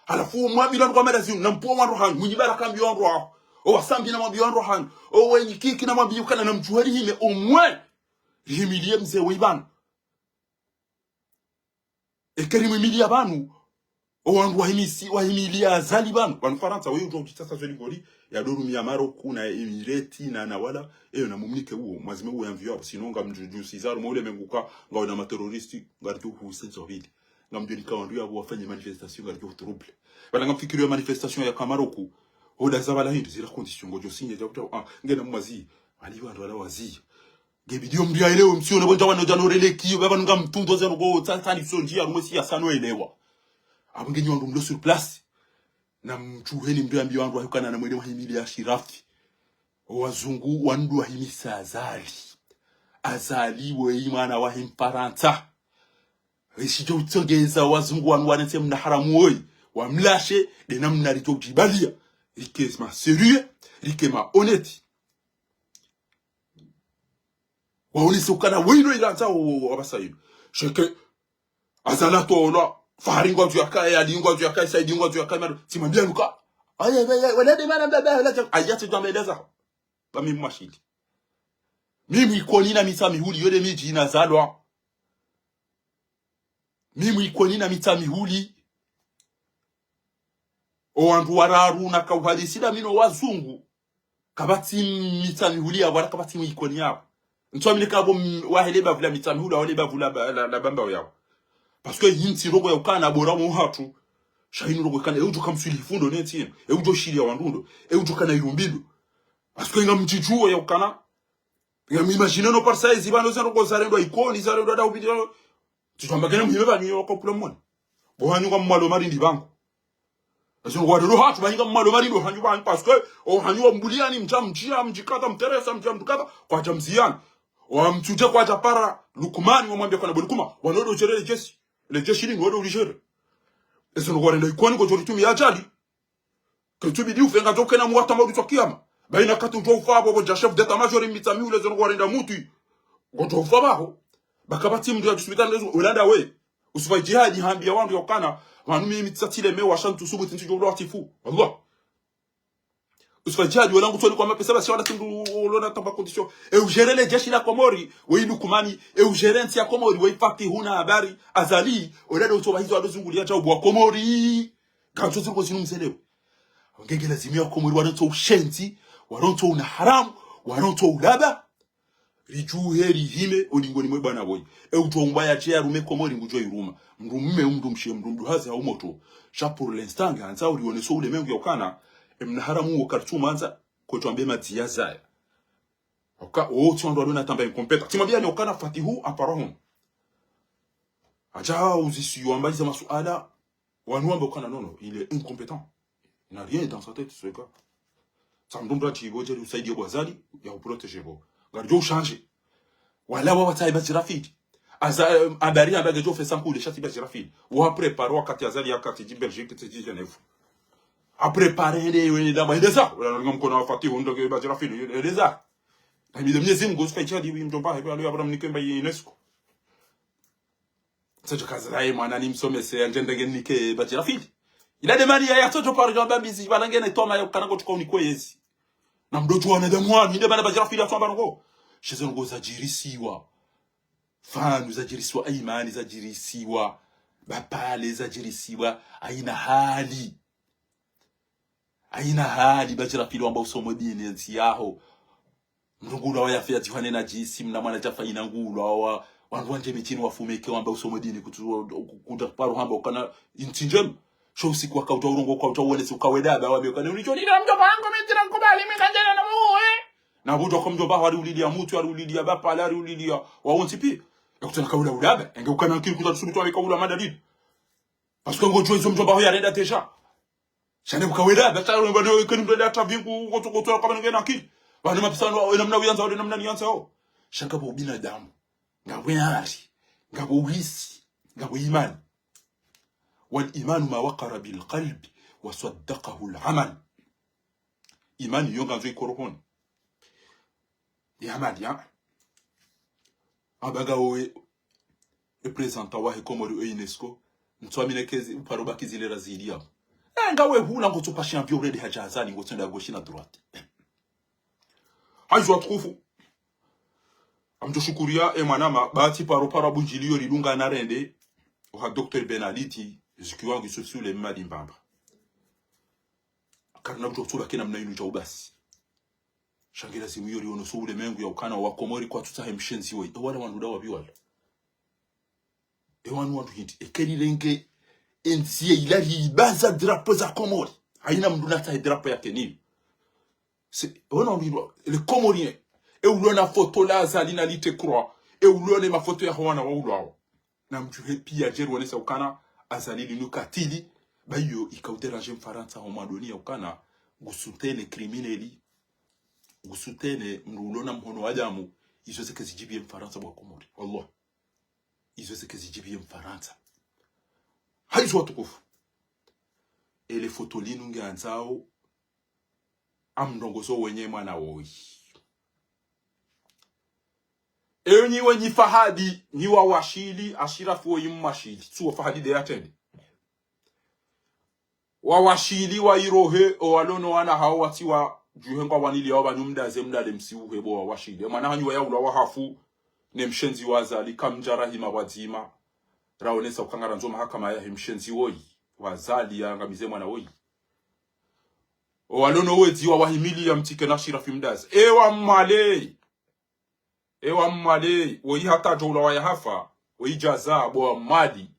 Halafu mwambilwa ngwa madazimu, na mpuwa wandru hanyu, mwinyi bara kambiwa wandru waho. O wasambi na mwambiwa wandru hanyu. O wenyi kiki na mwambiwa kana na mtsuwe rihime, omwe. Rihimiliye mze we ibana. Eke rimwimiliya banu, o wandru wahimisi, wahimiliya Azali banu. Banu Farantsa, wewe udjuwa utsi sasa zweli ngoli, ya dorumiya Maroku na Emireti na, na wala, eyo na mumnike uwo, mwazime uwo ya mviyo abo, sino ngamdjudjusiza, harumwa ule menguka, ngawe na materroriste, ngaridjo husenzo vili. Ngamdjo nika wandru yabo wafanye manifestation, ngaridjo trouble. Bala ngamfikiri yo manifestation ya ka Maroku, hoda za bala hindri, zila condition, ngodjo signe, dja kudja, ah, ngena mwazi, ali wandru wala wazi. Nge bidi yo mndru ya elewe, msione bondja wano djano releki, baba nunga mtundo zeno go, tsa, tsa ni sonji, ya rumwe siyasa no elewa. Abo ngenyi wandru mlo sur place. Na mtsuheni mndru yambi wandru wahukana na mwende wahimili ya shirafi. O wazungu wandru wahimisa Azali. Azali we imana wahe Mfarantsa. Rishidjo utsongeza wazungu wanu wanese mna haramu woyi. Wamlashe, de namna ridjo udjibaliya. Rike ma sérieux, rike ma honnête. Waonese ukana weyino ilandza wo, wo, wo, wabasa yino. Sheke, Azali atolwa, Fahari ngwandzo yakaye, Ali ngwandzo yakaye, Saidi ngwandzo yakaye, maro, tsimwambia nuka. Aye, aye, aye, wala de mana mbaba, wala tsa, aye, tsi djambe leza. Ba mimi mwashili. Mimi Ikoni na Mitsamihuli, yo de midji nazalwa. Mimi Ikoni na Mitsamihuli. O wandru wararu na kauhadisi da mino wazungu. Kapvatsi Mitsamihuli yabo, wala kapvatsi Ikoni yabo. Ntsu amine kabo m-, wahele bavu la Mitsamihuli, wahele bavu la ba-, la, la Bambao yabo. Parce que hintsi rogo ya ukana bora mo hatru. Sha inu ndrongo ikana, e udjo kamswili fundo ne ntsi yenu. E udjo shiliya wandru ndo. E udjo kana irumbido. Parce que ngamdjidjuwa ya ukana. Ngamimagine no par ça ezi pvanu ze ndrongo zarendwa Ikoni, zarendwa Dauville. Tsi twamba kena muhime pvanu yo wakopula mwana. Bo hanyu ngamwalo marindi pvangu. Ezi ndrongo warendo hatru, pvanyu ngamwalo marindi, o hanyu pvanyu, parce que, o hanyu wambuliyani, mdja mdjiya, mdjikata, mteresa, mdja mdukata, kwadja mziyani. Wamtsudje kwadja para Lukmani, wamwambiya kana bo Lukuma, wanodo djere le jeshi. Le jeshi linu wado ulidjere. Ezi ndrongo warenda Ikoni, ngodjo ritumiya ajali. Ketsubidi ufe ngadjo kena mwata maudu twa kiyama. Bayina kati udjo ufa pvo, pvo dja chef d'état-major Mitsamihuli, ezi ndrongo warenda mutwi. Ngodjo ufa pvaho. Baka pvatsi mndru ya tusubita ndezo, wela ndawe. Usufa djihadi hambiya wandru ya ukana, pvanu mimi tsatsi lemewa sha ntsu subuti ntsi djo ula watifu. Wallah. Usufa djihadi wala ngutsoni kwa mapesa basi wala tsi mndru ulona tamba condition. E udjere le jeshi la Komori, we Lukmani, e udjere ntsi ya Komori, we Fatihu na Habari, Azali, wela ndo utsoba hizo wado zunguliya djau bo wa Komori. Ngandzo ziriko zinu mzelewe. Ngenge lazimu ya Komori, warontso ushenzi, warontso unaharamu, warontso ulaba. Ridjuhe rihime, olingoni mwe bwana boyi. E udjo umba ya dje ya rume Komori ngudjo iruma. Mndru mme, mndru mshe, mndru mdru hazi ha umoto. Sha pour l'instant, ngandzo uriwonese ulemengu ya ukana. E mnaharamu wo karitsumandza, kotwambe madziya zaya. Oka, o, tsi wandru walona tamba incompétent. Tsimwambiya ni ukana Fatihu, apparemment. Adja uzisiwa mbayiza masuala. Wanu wamba ukana non, non, il est incompétent. Il n'a rien dans sa tête, ce gars. Sa mndru mndru atsi bo djeri usaidiye bo Azali, ya uprotégé bo. Ngaridjo ushanje. Wala wa watsayi Bajirafidi. Aza, euh, Habari hamba ngedjo fesa nkule sha tsi Bajirafidi. Wa préparé wakati Azali ya kati dji Belgique, tsi dji Genève. A préparé hende wene dama, hende za. Wala ngamkono wa Fatihu, ndo ke Bajirafidi, hende za. Na mi de Mnyezi Mngu, usufa ichadi, wi mdjomba, hebe, alo, Abraham Nikemba, yi UNESCO. Tsadjo kaza ye mwana nimsomese, yandje ndenge nike Bajirafidi. Ila de mani ya, ya tsodjo paro djo amba mbizi, pvanu ngena itoma ya ukana kotsuka unikwe yezi. Na mdodjo wanadamu wanu, inde pvanu Bajirafidi ya tswamba ndrongo. She ze ndrongo zadjirisiwa. Pvanu zadjirisiwa, Ayimani zadjirisiwa. Bapale zadjirisiwa, hayina hali. Hayina hali, Bajirafidi wamba usome dini ye ntsi yaho. Mndru ngulwa wa yafe ya dzihwane na djisi, mna mwana djafa yina ngulwa wa, wandru wandje midjini wafumeke wamba usome dini kutsu, kuda paro hamba ukana intsi ndjema. Sho usiku waka udja urongowa, uka udja uwonese uka we daba, wambe ukana, ulidjo lila mdjomba hangu, mi tsina nkubali, mi kandjena na muwe. Na budjo kwa mdjomba, wari uliliya mutwi, wari uliliya bapale, wari uliliya wawontsi piya. Ya kutsina kaula udaba, enge ukana nkili kuda tsusubutu wambe kaula madalili. Parce que ngodjuwa izo mdjomba ho yarenda déjà. Sha ne buka wera, bata wemba ne keni mdru ata vingu, koto, koto, kama nge na akili. Pvanu mapesa wanu, ena mna uyandzao, ena mna niyandzao. Sha ngapvo ubinadamu. Ngapvo yari. Ngapvo wisi. Ngapvo imani. والإيمان ما وقر بالقلب وصدقه العمل. Imani yo ngandzo ikorohoni. Ya mali, ya. Amba ngawe, e présentant wahe Komori o UNESCO, ntswamine kezi, uparo baki zile razili ya. E, ngawe hula ngotso pasha mbio urende hadja Azali, ngotsenda gauche na droite. Hayizo watukufu. Ngamdjo shukuriya, e mwanama, bahati paro paro abundjiliyo lidunga na rende, oha Docteur Ben Ali ti, zikiwa ngiso sule mmadi mbamba. Karina kutso kutsoba kena mna inu djau basi. Sha nge lazimu iyo riono so ulemengu ya ukana wa Komori kwatsutsaha e mshenzi woyi. E wala wandru nda wapvi wala. E wanu wandru hindri. Eke rirenge e ndziya ila ribaza drapeau za Komori. Hayina mndru natsahe drapeau yake niyo. Se, e wanu wandru hindri, les Comoriens. E ulona foto la Azali na lite croix. E ulone mafoto yaho wana waulwawo. Na mdjuhe piya djeri wonesa ukana Azali linu katili, ba iyo ika udéranger Mfarantsa ho mwadoni ya ukana, ngu soutenir criminel, ngu soutenir mndru ulona mhono wa damu, izo zeke zidjibiye Mfarantsa bo wa Komori. Wallah. Izo zeke zidjibiye Mfarantsa. Hayizo watukufu. Ele foto linu nge andzao, amrongozo wenye mwana woyi. Eyo nyi wenyi Fahadi, nyi wa washili, Ashirafu woyi mwashili. Tsuwo Fahadi de yatrende. Wa washili wa irohe, o walono wana hawo watsi wa djuhe ngwa wanili yawo pvanu mdaze mdale msiuhe bo wa washili. E mwana hanyu wa yaulwa wa hafu, ne mshenzi wa Azali, kamdja rahima wadzima. Raonesa ukangara ndzo mahakama yahe mshenzi woyi. Wa Azali ya ngamize mwana woyi. O walono wedzi wa wahimili ya mtsike na Ashirafu mdaze. Ewa mwale. Ewa mwale. Woyi hata djo ulawa ya hafa. Woyi djaza. Bo wa mwali.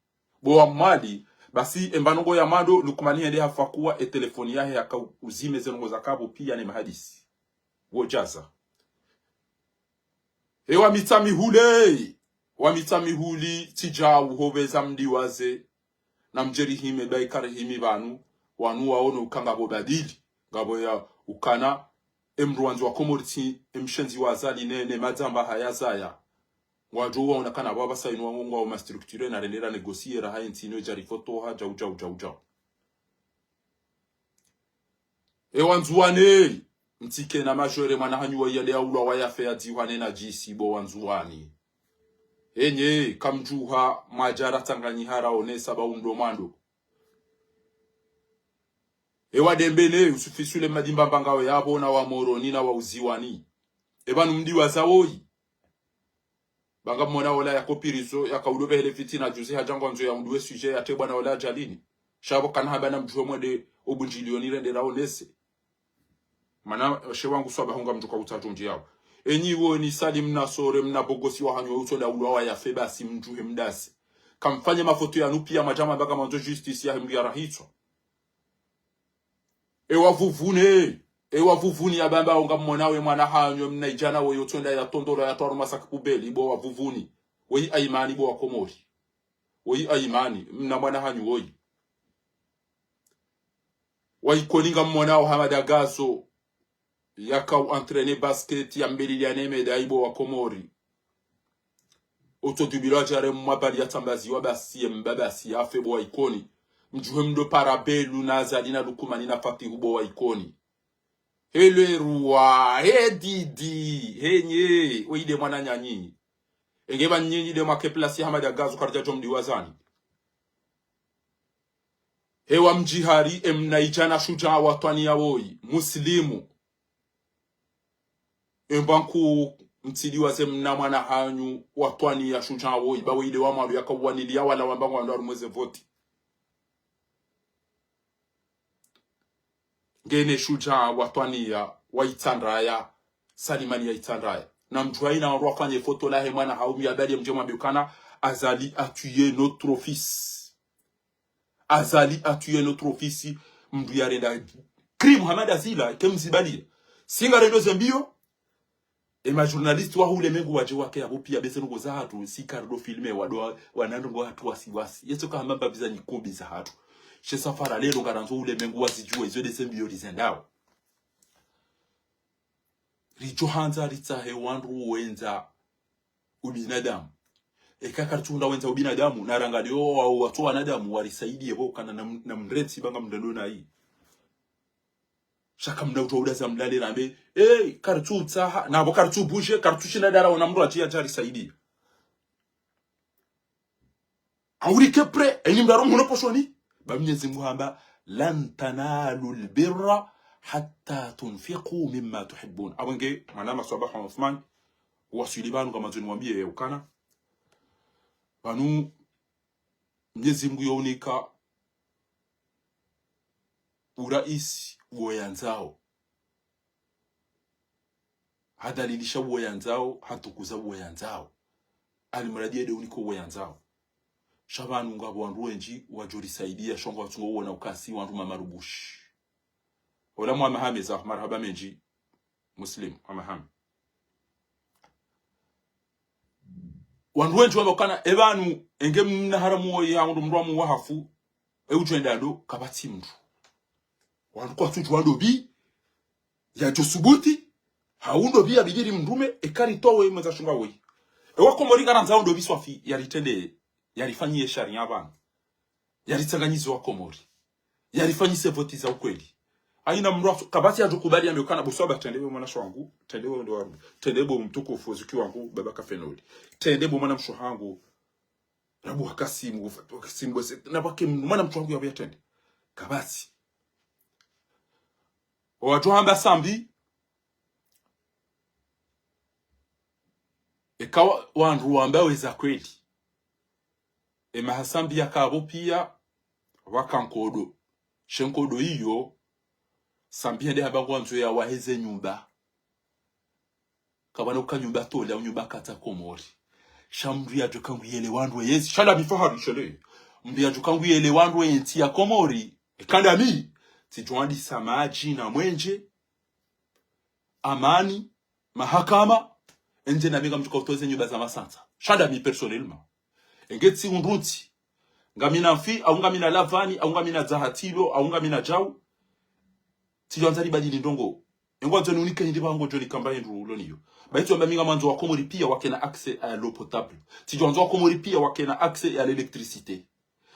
Bo wa mwali. Basi, emba ndrongo ya mwando, Lukumani hende hafakuwa, e telefoni yahe yaka u-, uzime ze ndrongo zaka bo piya ne mahadisi. Wo djaza. Ewa Mitsamihuli, wa Mitsamihuli, tsidja uhoveza mdiwaze, na mdjerihime, bayi karihimi pvanu, wanu waono uka ngapvo badili, ngapvo ya ukana, emdru wandzi wa Komori tsi, emshenzi wa Azali ne, ne madzamba haya zaya. Ngwadjo waona kana pvwa pvasa inu wangu ngwao ma structure na rendera négocier raha entsi ino idjari fotoha, djau, djau, djau, djau. E Wandzuwani, mtsike na majwere mwana hanyu wa yade aulwa wa yafe ya dzihwane na djisi bo Wandzuwani. Enyi, kamdjuha, mwadjara tsanganyiha raonesa ba undo mwando. E Wadembeni, usufisule madimba mbangawe yapvo na wa Moroni na wa Uziwani. E pvanu mdiwaza woyi. Ba ngamwona ola yako prison, yaka udo pvehele fitina juzi hadja ngwandzo ya unduwe sujet ya tebwa na ola ajalini. Sha pvo kana hamba na mdjuhe mwende obundjilioni rende raonese. Mana, she wangu swaba hunga mdjuka utatu ndji yawo. Enyi wo ni Salim na Sore, mna bogosi wa hanyu, utso da ulwa wa yafe basi mdjuhe mdase. Kamfanye mafoto yanu piya madjama ba ngamwandzo justice yahe mdru ya rahitswa. Ewa Vuvuni, ewa Vuvuni ya bamba onga mwana we mwana hanyu, mna idjana we yotsonda ya tondora ya twaru masak poubelle, ibo wa Vuvuni. Woyi Aimani, ibo wa Komori. Woyi Aimani, mna mwana hanyu woyi. Wa Ikoni ngamwona o Hamada Gazo, yaka u entraîner basket ya mbeli ya nemeda ibo wa Komori. Oto dubilo adjare mwabali ya tambazi wa basi ye mbaba si yafe bo wa Ikoni. Mdjuhe mdo para belu na Azali na Lukumani na Fatihu bo wa Ikoni. Hele ruwa, he didi, he nye, oyide mwana nyanyi. Enge ba nyenyi de mwake place ya Hamada Gazo karidja djo mdiwazani. Hewa mdjihari emna idjana shudja watwaniya woyi, Muslimu. Emba nku mtsidiwaze mna mwana hanyu watwaniya shudja woyi, ba woyi de wa mwalu yaka uwaniliya wala wamba ngwando harumwa ze voti. Ngene shudja watwaniya, wa Itsandraya, Salimani ya Itsandraya. Na mdjuwa ina wandru wafanye foto lahe mwana haumi ya bali ya mdje mwambe ukana, Azali a tué notre fils. Azali a tué notre fils, mdru ya renda crime Hamada zila, ke mzibaliya. Singa rendo zembiyo, e ma journaliste wa hule mengu wadje wake yapvo piya bese ndrongo za hatru, si kardo filme, wado wa, wana ndrongo hatru wasi wasi. Yeso ka hamba mbabiza nyikumbi za hatru. She safara lelo ngarandzo hule mengu wazidjuwe, izo de zembiyo lizendao. Ridjo handza ritsahe wandru wendza ubinadamu. Eka karitsuhundra wendza ubinadamu, na rangaliyo wa, watso wanadamu, warisaidiye pvo kana na, na mrentsi ba ngamndando nayi. Sha kamna utwa uda za mlale rambe, eh, karitsutsaha, na pvo karitsubuje, karitsushinda dara ona mdru adjiya djarisaidiya. Aurike prêt, eni mdaro mhono poshoni. Ba Mnyezi Mngu hamba, لن تنالوا البر حتى تنفقوا مما تحبون. Apvo nge, mwana maswaba ha Uthman, waswili pvanu ngamandzo nimwambiye ye ukana. Pvanu, Mnyezi Mngu yaunika uraisi uwo yandzao. Hadhalilisha uwo yandzao, hatukuza uwo yandzao. Alimuradi yede unika uwo yandzao. Sha pvanu ngapvo wandru wendji wadjorisaidiya, sha ngwatsungo uwona ukasi wandru mamarubushi. Ola mwa Mahame za, marahaba mendji, Muslim, mwa Mahame. Wandru wendji wamba ukana, e pvanu, enge mna haramu woyi ha mdru mdru wa muwahafu, e udjo enda ndo, kapvatsi mdru. Wandru kwatsudjuwa ndopvi yadjo subuti, hau ndopvi yabidi rimdrume, e karitowe mwendza shunga woyi. E wa Komori ngarandzao ndopvi swafi, yaritrende, yarifanyiye shariya pvanu. Yaritsanganyize wa Komori. Yarifanyise voti za ukweli. Haina mdru wafu, kapvatsi yadjo kubali yambe ukana bo swaba trende bo mwana shwangu, trende bo ndo waru, trende bo mtukufu zuki wangu, baba Kafenoli. Trende bo mwana msho hangu, Rabu wa Kasimu, Kasimu bose, na pvake mwana msho hangu yapvo yatrende. Kapvatsi. Owadjo hamba Sambi, eka wa, wandru wamba weza kweli. E maha Sambi yaka apvo piya, pvaka nkodo. She nkodo iyo, Sambi hende hamba ngwandzo yawaheze nyumba. Kapvana uka nyumba tole, au nyumba katsa Komori. Sha mdru yadjo kanguyele wandru weyezi. Sha la mifahari shele. Mndru yadjuka ngu yelewa ndro ye ntsi ya Komori, eka ndami, tsidjo wandisa madji na mwenje, amani, mahakama, endje nami ngamdjuka utowa ze nyumba za masantsa. Sha ndami personnellement. Enge tsi undru ntsi, ngamina mfi, au ngamina lavani, au ngamina dzahatilo, au ngamina djau, tsidjo wandza libadili ndrongo. Engwandzo ni unike hindri pvangu djo nikamba hindru ulo niyo. Ba itso amba mi ngamwandzo wa Komori pia wakena accès à l'eau potable. Tsidjo wandzo wa Komori pia wakena accès à l'électricité.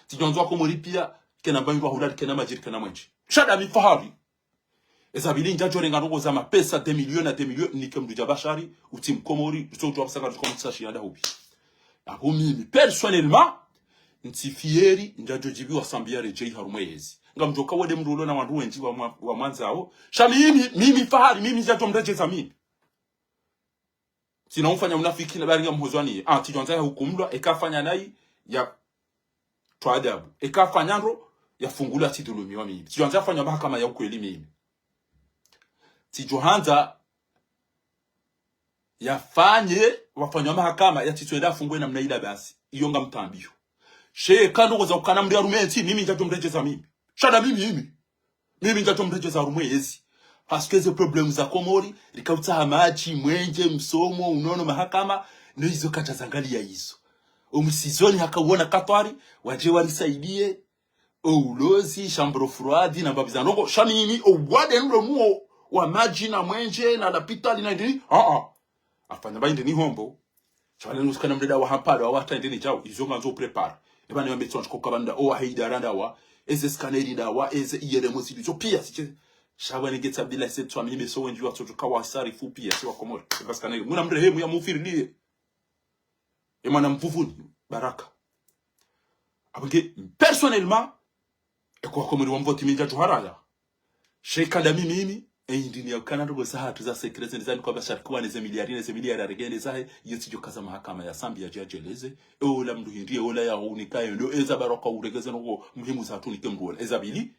Tsidjo wandzo wa Komori pia kena mba hindru wa hulali, kena madji, kena mwenje. Sha ndami fahari. Eza pvili ndjadjo renga ndrongo za mapesa, des millions na des millions, nike mndru dja bashari, utsi mkomori, utso udjuwa pvasa ka ndru komori sa shiya nda hubi. Apvo mimi, personnellement, ntsi fier, ndjadjo djibiwa Sambi yaredjeyi harumwa yezi. Ngamdjoka wende mndru ulo na wandru wendji wa mwa-, wa mwandzao. Sha mimi, mimi fahari, mimi ndjadjo mredjeza mimi. Tsina ufanya unafiki na bari ngamhozwani. Ah, tsidjo wandza ya hukumlwa, eka fanya nayi, ya twa adabu. Eka fanya ndro, ya fungulwa tsidhulumiwa mimi. Tsidjo wandza ya fanywa mahakama ya ukweli mimi. Tsidjo handza yafanye, wafanywa mahakama, ya tsitso enda afungwe namna ila basi. Iyo ngamtambiyo. She, ka ndrongo za ukana mndru ya rume ntsi, mimi ndjadjo mredjeza mimi. Sha ndami mimi. Mimi ndjadjo mredjeza harumwa yezi. Parce que ze problèmes za Komori, rika utsaha madji, mwenje, msomo, unono, mahakama, no izo kadja zangaliya izo. Omwisizoni haka uona Katwari, wadje warisaidiye, o ulozi, chambre froide, na mbapvi za ndrongo, sha mimi, o wade ndo muo, wa madji na mwenje, na lapitali na hindri, ah, ah. Afanya mba hindri ni hombo. Sha wale nusukana mndru dawa hampado, awa hata hindri ni djau, izo ngandzo préparer. Eba ni wambe tsonji koka banda, o wahe idara ndawa, eze scanner ndawa, eze I R M zili, zo pia, siche. Sha wale ngetsa bila se tswa mimi, so wendji wa tsotso kawa sarifu pia, si wa Komori. Eba scanner, muna mrehemu ya mufiriliye. E mwana Mvuvuni, Baraka. Apvo nge, personnellement, eko wa Komori wa mvoti mi ndjadjo haraya. She ka ndami mimi, e hindri ni ya ukana ndrongo zahatru za secret zende zani kwa bashari kuwa ne ze miliari, ne ze miliari aregende zahe, iyo tsidjo kaza mahakama ya Sambi yadje yadjeleze. E ola mndru hindri, e ola ya hunika, e ndo, eza baraka uregeze ndrongo muhimu zahatru nike mndru ola. Eza pvili,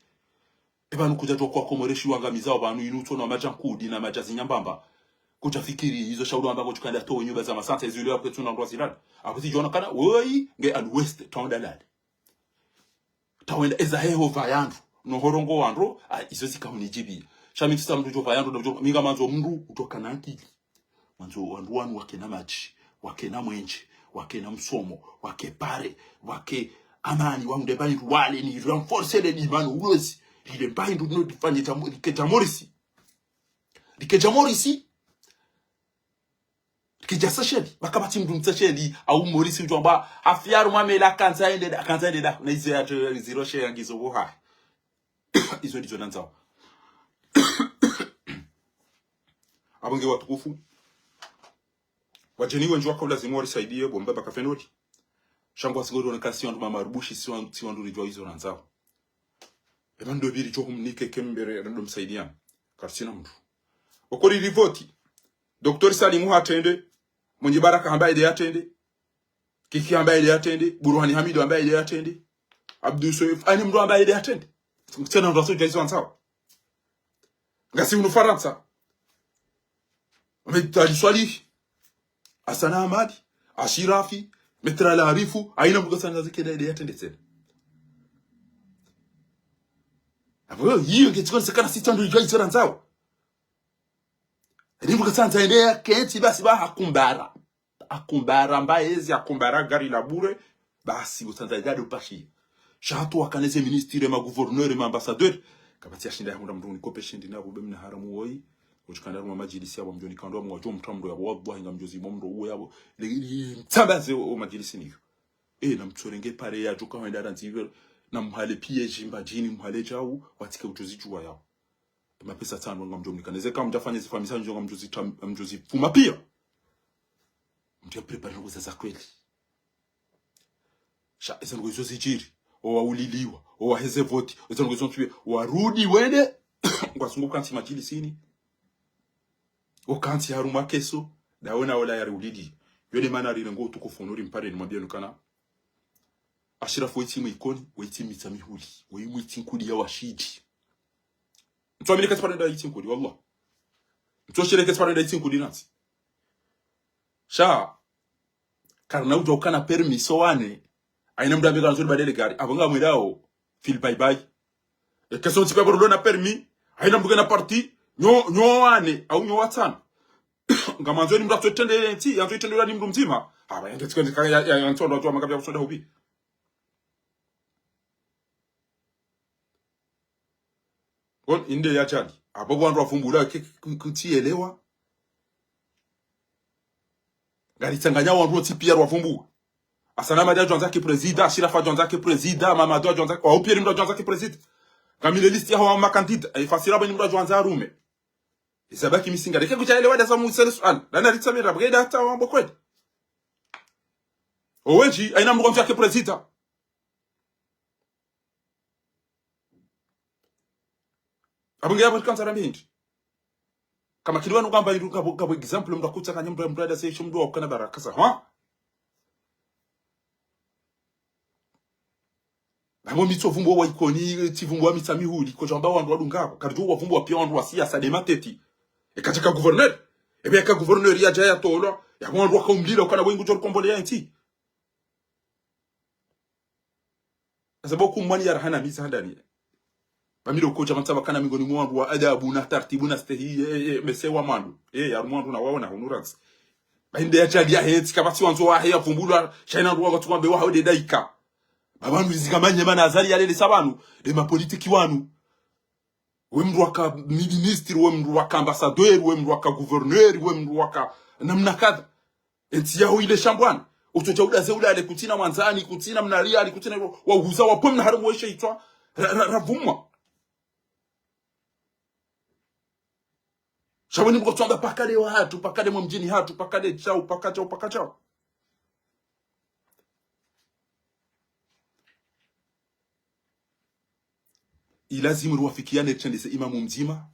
eba nukudja twa kwa Komori shi wangamiza wa pvanu inu utso na madja nkudi na madja zinyambamba. Kudja fikiri izo sha ulo amba kudjukanda towe nyumba za masantsa izo ile ya kwetsu na ndrwa zilala. Apvo tsidjo ona kana, woyi, nge à l'ouest, taonda lale. Tawenda eza heho pvayandru, no horongo wandru, ah, izo zika hunidjibiya. Sha mi tsisa mndru djo pvayandru, ndo djo, mi ngamwandzo mndru, utso kana akili. Mwandzo wandru wanu wakena madji, wakena mwenje, wakena msomo, wake pare, wake amani, wahundre mba hindru wale ni renforcer le dimani ulozi. Lile mba hindru no difanye dja mo-, like dja Morisi. Like dja Morisi. Like dja Seychelles. Baka pvatsi mndru Seychelles, au Morisi udjo amba, hafiyaru mamela kandza ende da, kandza ende da. Na izo ya zero share ya ngizo boha. Izo ndizo nandzao. Apvo nge watukufu. Wadjeni wendji waka ulazimu warisaidiye, bo mbaba kafenoli. Sha ngwasi ngori woneka si wandru mamarubushi, si wan-, si wandru ridjuwa izo nandzao. Eba ndo pvili djo humnike kembere, ndo msaidiya. Karisina mndru. Okori rivoti. Docteur Salimu hatrende. Mwinyi Baraka hamba ede yatrende. Kiki hamba ede yatrende. Buruhani Hamidu hamba ede yatrende. Abdou Soef, ani mndru hamba ede yatrende. Tsena mndru aso djaizo wandzao. Ngasi hunu Farantsa. Ahmed Ali Swalihi, Hassan Ahmadi, Ashirafi, Maître Ali Arifu, haina mndru kasandza zikenda ede yatrende tsena. Apvo, iyo nge tsikoni sekana sita ndo idjuwa izo randzao. Ani mndru kasandza ende yakentsi basi ba hakumbara. Hakumbara mba ezi, hakumbara gari la bure, basi utsandza idjado pashi. Sha hatru wakana ze ministre, ma gouverneur, ma ambassadeur. Kapvatsi yashinda yahundra mndru nikopeshe ndi na kube mna haramu woyi. Utsikanda harumwa madjilisi yapvo mdjo nikandwa mwadjo mtramdo ya wallahi ngamdjo zimo mndru uwo yapvo. Le, le, mtsambaze o, o madjilisi niyo. E, na mtsorenge pare yadjo ka wenda randzi iwe. Na mhale piye djimba djini, mhale djau, watsike udjo zidjuwa yao. Mapesa tsanu ngamdjo mnika. Neze ka mdjafanya zifamisa ngamdjo zita-, ngamdjo zifuma piya. Mdjo préparer ndrongo za za kweli. Sha, eza ndrongo izo zidjiri. O wauliliwa. O waheze voti. Eza ndrongo izo ntsuwe. Warudi wende. Ngwasungu kantsi madjilisini. O kantsi harumwa keso. Dawe na ola yari ulili. Yo de mana rire ngo utukufu nuri mpare nimwambie nukana. Ashirafu wetsi mwikoni, wetsi mitsa mihuli. Weyi mwitsi nkudi ya washidi. Mtsuamini ketsi pare nda itsi nkudi, wallah. Mtsuamini ketsi pare nda itsi nkudi nantsi. Sha, karina udjo ukana permis so wane, Haina mndru ambe kandzo libadili gari. Apvo ngamwendao. Fil bye bye. Eka sontsi pia pvo rilo na permis. Haina mndru kena parti. Nyo, nyo wane. Au nyo watsanu. Ngamandzo ni mndru atsotrende ntsi, yatsotrende ni mndru mdzima. Apvo yende tsikwe ya, ya, ya, ntsondo watu wa makabia kusonda hubi. Bon, inde ya tshali. Apvo wandru wavumbula ke, ku-, kutsielewa. Ngalitsanganya wandru wontsi pia wavumbua. Asana Madi adjwandza ke prezida, Ashirafa adjwandza ke prezida, Mamadu adjwandza, wa upia ni mndru adjwandza ke prezida. Ngamina liste ya hawa makandida, e fasira bani mndru adjwandza arume. Izabaki misinga. Leke kutsaelewa dasa mu sele suala. Dana litsamira, bweda hata wambo kweli. Owendji, haina mndru kandzo yake prezida. Apvo nge yapvo kandzo rambe hindri. Kama kili wanu kamba hindru ngapvo, ngapvo exemple mndru akutsa kanya mndru, mndru adase isho mndru wakana baraka sa, ha? Apvo mi tsovumbua wa Ikoni, tsivumbua Mitsamihuli, kodjamba wandru wadungapvo. Karidjo wavumbua pia wandru wa siasa de mateti. Eka tsaka gouverneur. Ebe eka gouverneur yadja yatolwa. Yapvo wandru wakaumlila, ukana wengu djori kombole ya ntsi. Asa bo kumwani ya rahana misa handani. Pvamilo kodja mantsa pvakana mingoni mwa wandru wa adabu na tartibu na stehi, e, e, mese wa mwandru. E, ya mwandru na waona, hunu rantsi. Ba inde ya tshali ya hetsi, kapvatsi wandzo wahe yavumbulwa, sha haina wandru wakatsuka mbe waho de daika. Ba wandru zikamanye mana Azali yalelesa wandru, de mapolitiki wanu. We mndru waka ministre, we mndru waka ambassadeur, we mndru waka gouverneur, we mndru waka namna kadha. Entsi yaho ile shambwani. Utsodja udaze ulale kutsina mwandzani, kutsina mna riali, kutsina wa, wahuza wapvo mna harimwa eshe itswa, ra, ra, ravumwa. Sha pvo ni mndru katswamba paka de wahatru, paka de mwa mdjini hatru, paka de shao, paka shao, paka shao. Ilazimu riwafikiane ritsendese imamu mdzima.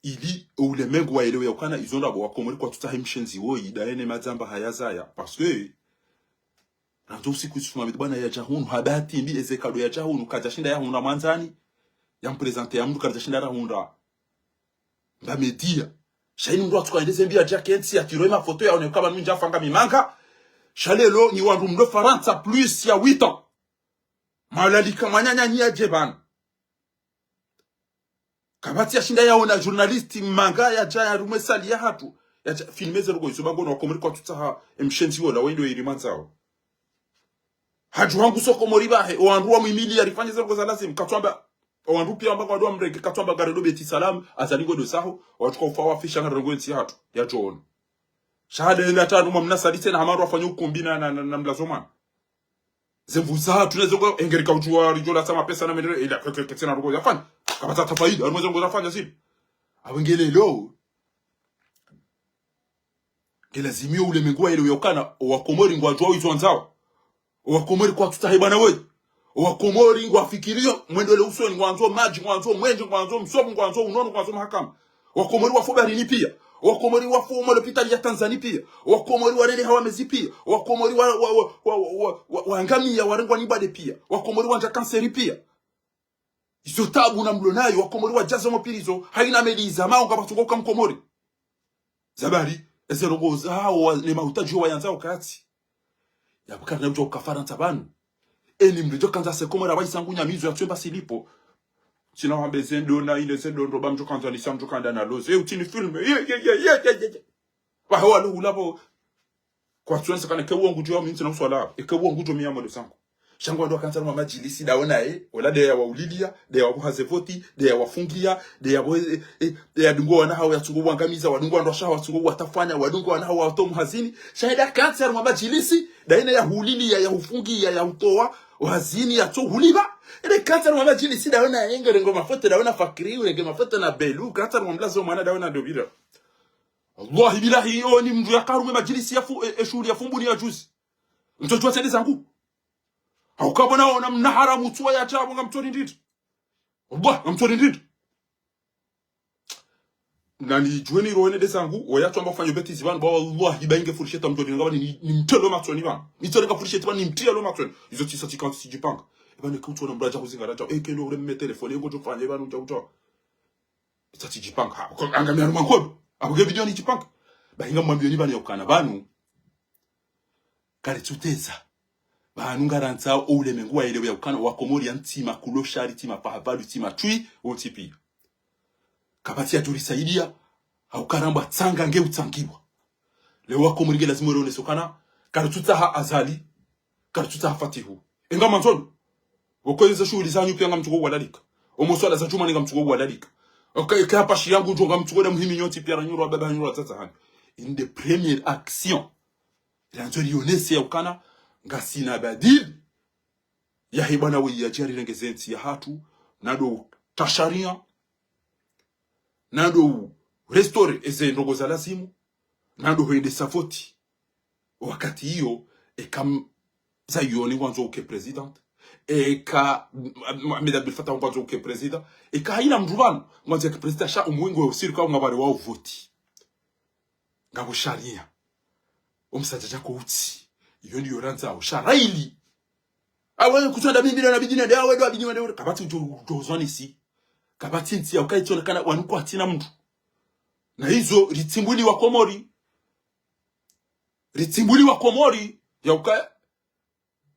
Ili oulemengu waelewe yaukana izo ndrabo wakomori kwatsutsaha emshenzi woyi, daye ne madzamba hayazaya. Parce que, randzo usiku Yusuf Mohamed bwana yadja hunu, habati mbi eze kado yadja hunu, kadjashinda yahundra mwandzani, yamprésenter ya mndru kadjashinda rahundra. Mba média. Sha haina mndru atsuka endeze mbi yadja kentsi, yatiro emafoto yaone kaba mi ndjafanga mimanga. Sha lelo ni wandru mlo Farantsa plus ya huit ans. Malalika mwananya ni yadje pvanu. Kapvatsi yashinda yaona journaliste manga yadja yarumwe sali yahatru. Yadja filme ze ndrongoo izo ba ngono wakomori kwatsutsaha emshenzi wola wendo iri mwandzao. Hadju hangu so Komori bahe, owandru wamwimili yarifanye ze ndrongoo za lazimu. Katswamba, owandru pia wamba ngwado wamrenge, katswamba ngare do Beti Salam, Azali ngodo saho, owatsuka ufa wafisha ngare ndrongoo entsi yahatru, yadjo ono. Sha hale enda tanu mwa mna sali tsena hama wandru wafanye ukumbi na, na, na, na mlazo mwana. Ze mvu zahatru ne ze ndrongoo, engeri kaudjuwa ridjo latsa mapesa na mendele, ila ke, ke, ke, tsena ndrongoo zafanya. Kapvatsa hata faida, harumwa ze ndrongoo zafanya zile. Apvo nge lelo. Nge lazimu yo ulemengu waelewe yaukana, owakomori ngwadjuwao izo wandzao. Owakomori kwatsutsaha ibwana woyi. Owakomori ngwafikirio mwendele usoni, ngwandzo madji, ngwandzo mwenje, ngwandzo msomo, ngwandzo unono, ngwandzo mahakama. Wakomori wafo baharini pia. Wakomori wafo malopitali ya Tanzania pia. Wakomori walele hawa mezi pia. Wakomori wa, wa, waangamia warengwa ni bade pia. Wakomori wandja kanseri pia. Izo tabu na mlo nayo, wakomori wadjaza mapirizo, haina meli iza mao ngapvatsungo uka mkomori. Zabari, eze ndrongoo zahawo wa, ne mahutadji yo wayandzao katsi. Yapvo karina udjo uka Farantsa pvanu. Eni mndru djo kandza se Komori awayi sangu nyamizo ya tswemba silipo. Tsina wambe ze ndo na ine ze ndo ndo ba mdjo kandza ni sa mdjo kanda na loze. E utsini filme. Ye, ye, ye. Wahe walo hula pvo. Kwatswendza kana eke uwo ngudjo wa mintsi na uswala. Eke uwo ngudjo miya mwendo sangu. Sha ngwandro wakantsa harumwa madjilisi dawo naye, ola de ya waulilia, de ya wabuha ze voti, de ya wafungia, de ya bo, e, e, de ya dungo wana hawo yatsungo wangamiza, wadungo wandru washaho watsungo watafanya, wadungo wana hawo watowa muhazini. Sha eda kantsa harumwa madjilisi, daye na ya hulilia, ya hufungia, ya hutowa, ohazini yatso huliba. Eda kantsa harumwa madjilisi, dawo naye nge rengo mafoto, dawo na Fakri, urenge mafoto na Belu, kantsa harumwa mlazo mwana, dawo na Dobira. Wallahi billahi, iyo ni mndru yaka harumwa madjilisi ya fu, e, e, shuhuli ya fumbuni ya juzi. Mtsodjo wa tsende zangu. Hauka bona ona mna haramu tsuwa ya tabo ngamtsori nditi. Wallah, ngamtsori nditi. Nani djuweni rohene de zangu, oya tsamba fanyo beti zibani, ba wallahi, ba inge furisheta mtsori, ngaba ni, ni mtelo matsoni ba. Ni tsori nga furisheta ba ni mtelo matsoni. Izo tsisa tsikantsi tsidjipanga. Eba ne kutsona mraja kuzinga raja. E kendo ure mme telefoni, ngo djo fanya, eba nudja udja. Itsatsi djipanga. Ha, ko, angamia harumwa nkodo. Apvo nge video ni djipanga. Ba hinga mwambiyo ni pvanu yaukana pvanu. Karitsuteza. Pvanu ngarandzao o ulemengu waelewe ya ukana, wakomori ya ntsi ma kuloshari, ntsi ma pahavalu, ntsi ma twi, wontsi pia. Kapvatsi yadjo risaidia, hauka ramba tsanga nge utsangiwa. Leo wakomori nge lazimu rioneso ukana, karitsutsaha Azali, karitsutsaha Fatihu. Enga mandzoni, wokweleza shuhuli zanyu pia ngamtsuko uwalalika. Omo swala za djumani ngamtsuko uwalalika. Oka, eka hapvashi yangu ndjo ngamtsuko da muhimi nyontsi pia ranyurwa baba hanyurwa tsatsa hanyu. Une des premières actions. Randzo rionese ya ukana, ngasina badili. Yahe bwana we yadja rirengeze ntsi yahatru, nado utasharia, nado u restaurer eze ndrongoo za lazimu, nado hwendesa voti. Wakati iyo, eka m-, Zayoni ngwandzo uke président, eka M-, M-, Mohamed Abdel Fattah ngwandzo uke président, eka hayina mndru pvanu ngwandzo yake président sha umwengo ya usiri ka ungapvare wa uvoti. Ngapvo sharia. Omsadjadja ko utsi. Iyo ndiyo randzao. Sha raili. Awe kutsonda mimi na bidina de awe do bidina de. Kapvatsi udjo, udjo zwanisi. Kapvatsi ntsi ya ukaitsona kana wanu kwatsina mndru. Na izo ritsimbuli wakomori. Ritsimbuli wakomori. Ya uka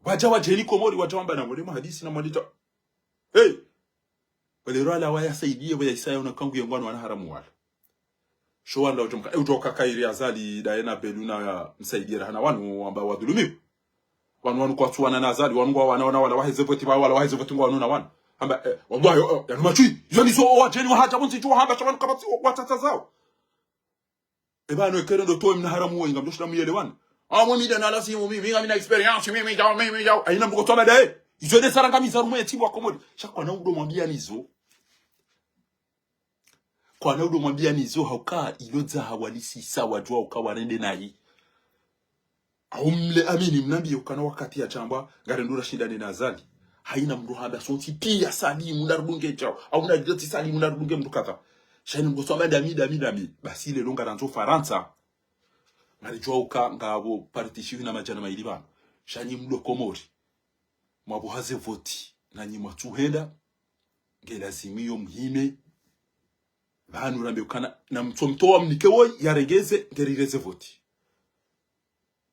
Wadja wadjeni Komori, wadja wamba na mwende mahadisi na mwende ta. Hey! Walero wala waya saidiye, waya isaya una kangu ye ngwanu wana haramu wala. Sho wanda udjo mka, e, udjo kaka iri Azali, daye na Belu na Msaidie rahana wanu, wamba wadhulumiwa. Wanu, wanu kwatsu wana na Azali, wanu ngwa wana, wana, wala waheze voti, wala waheze voti ngwa wanu na wanu. Hamba, e, wallahi, e, yanu matswi, yanu izo wadjeni wahadja, pvondzi djuwa hamba, sha wanu kapvatsi, watsatsa zawo. E pvanu ekere ndo towe mna haramu wenga, mdjo shinda muyelewane. Ah, mwe mida na lazimu, mi, mi, ngamina expérience, mi, mi, djao, mi, mi, djao. Hayina mndru kotwa mada, e. Izo nde zarangamiza harumwa ye ntsi wakomori. Sha kwana udo mwambia nizo. Kwana udo mwambia nizo, hauka ilo dza hawalisi sa wadjuwa uka warende nayi. Au mle amini mnambiye ukana wakati ya djambwa, ngarendo rashindane na Azali. Hayina mndru hamba sontsi pia salimu na rudunge djao. Au na djoti salimu na rudunge mndru kadha. Sha hayina mndru swamba dami, dami, dami. Basi lelo ngarandzo Farantsa. Ngaridjuwa uka ngapvo parti shihwi na madjana mayili pvanu. Sha nyi mlo Komori. Mwapvo haze voti. Na nyi mwatsuhenda. Nge lazimu iyo muhime. Pvanu rambe ukana. Na mtso mtowa mnike woyi, yarengeze, nge rireze voti.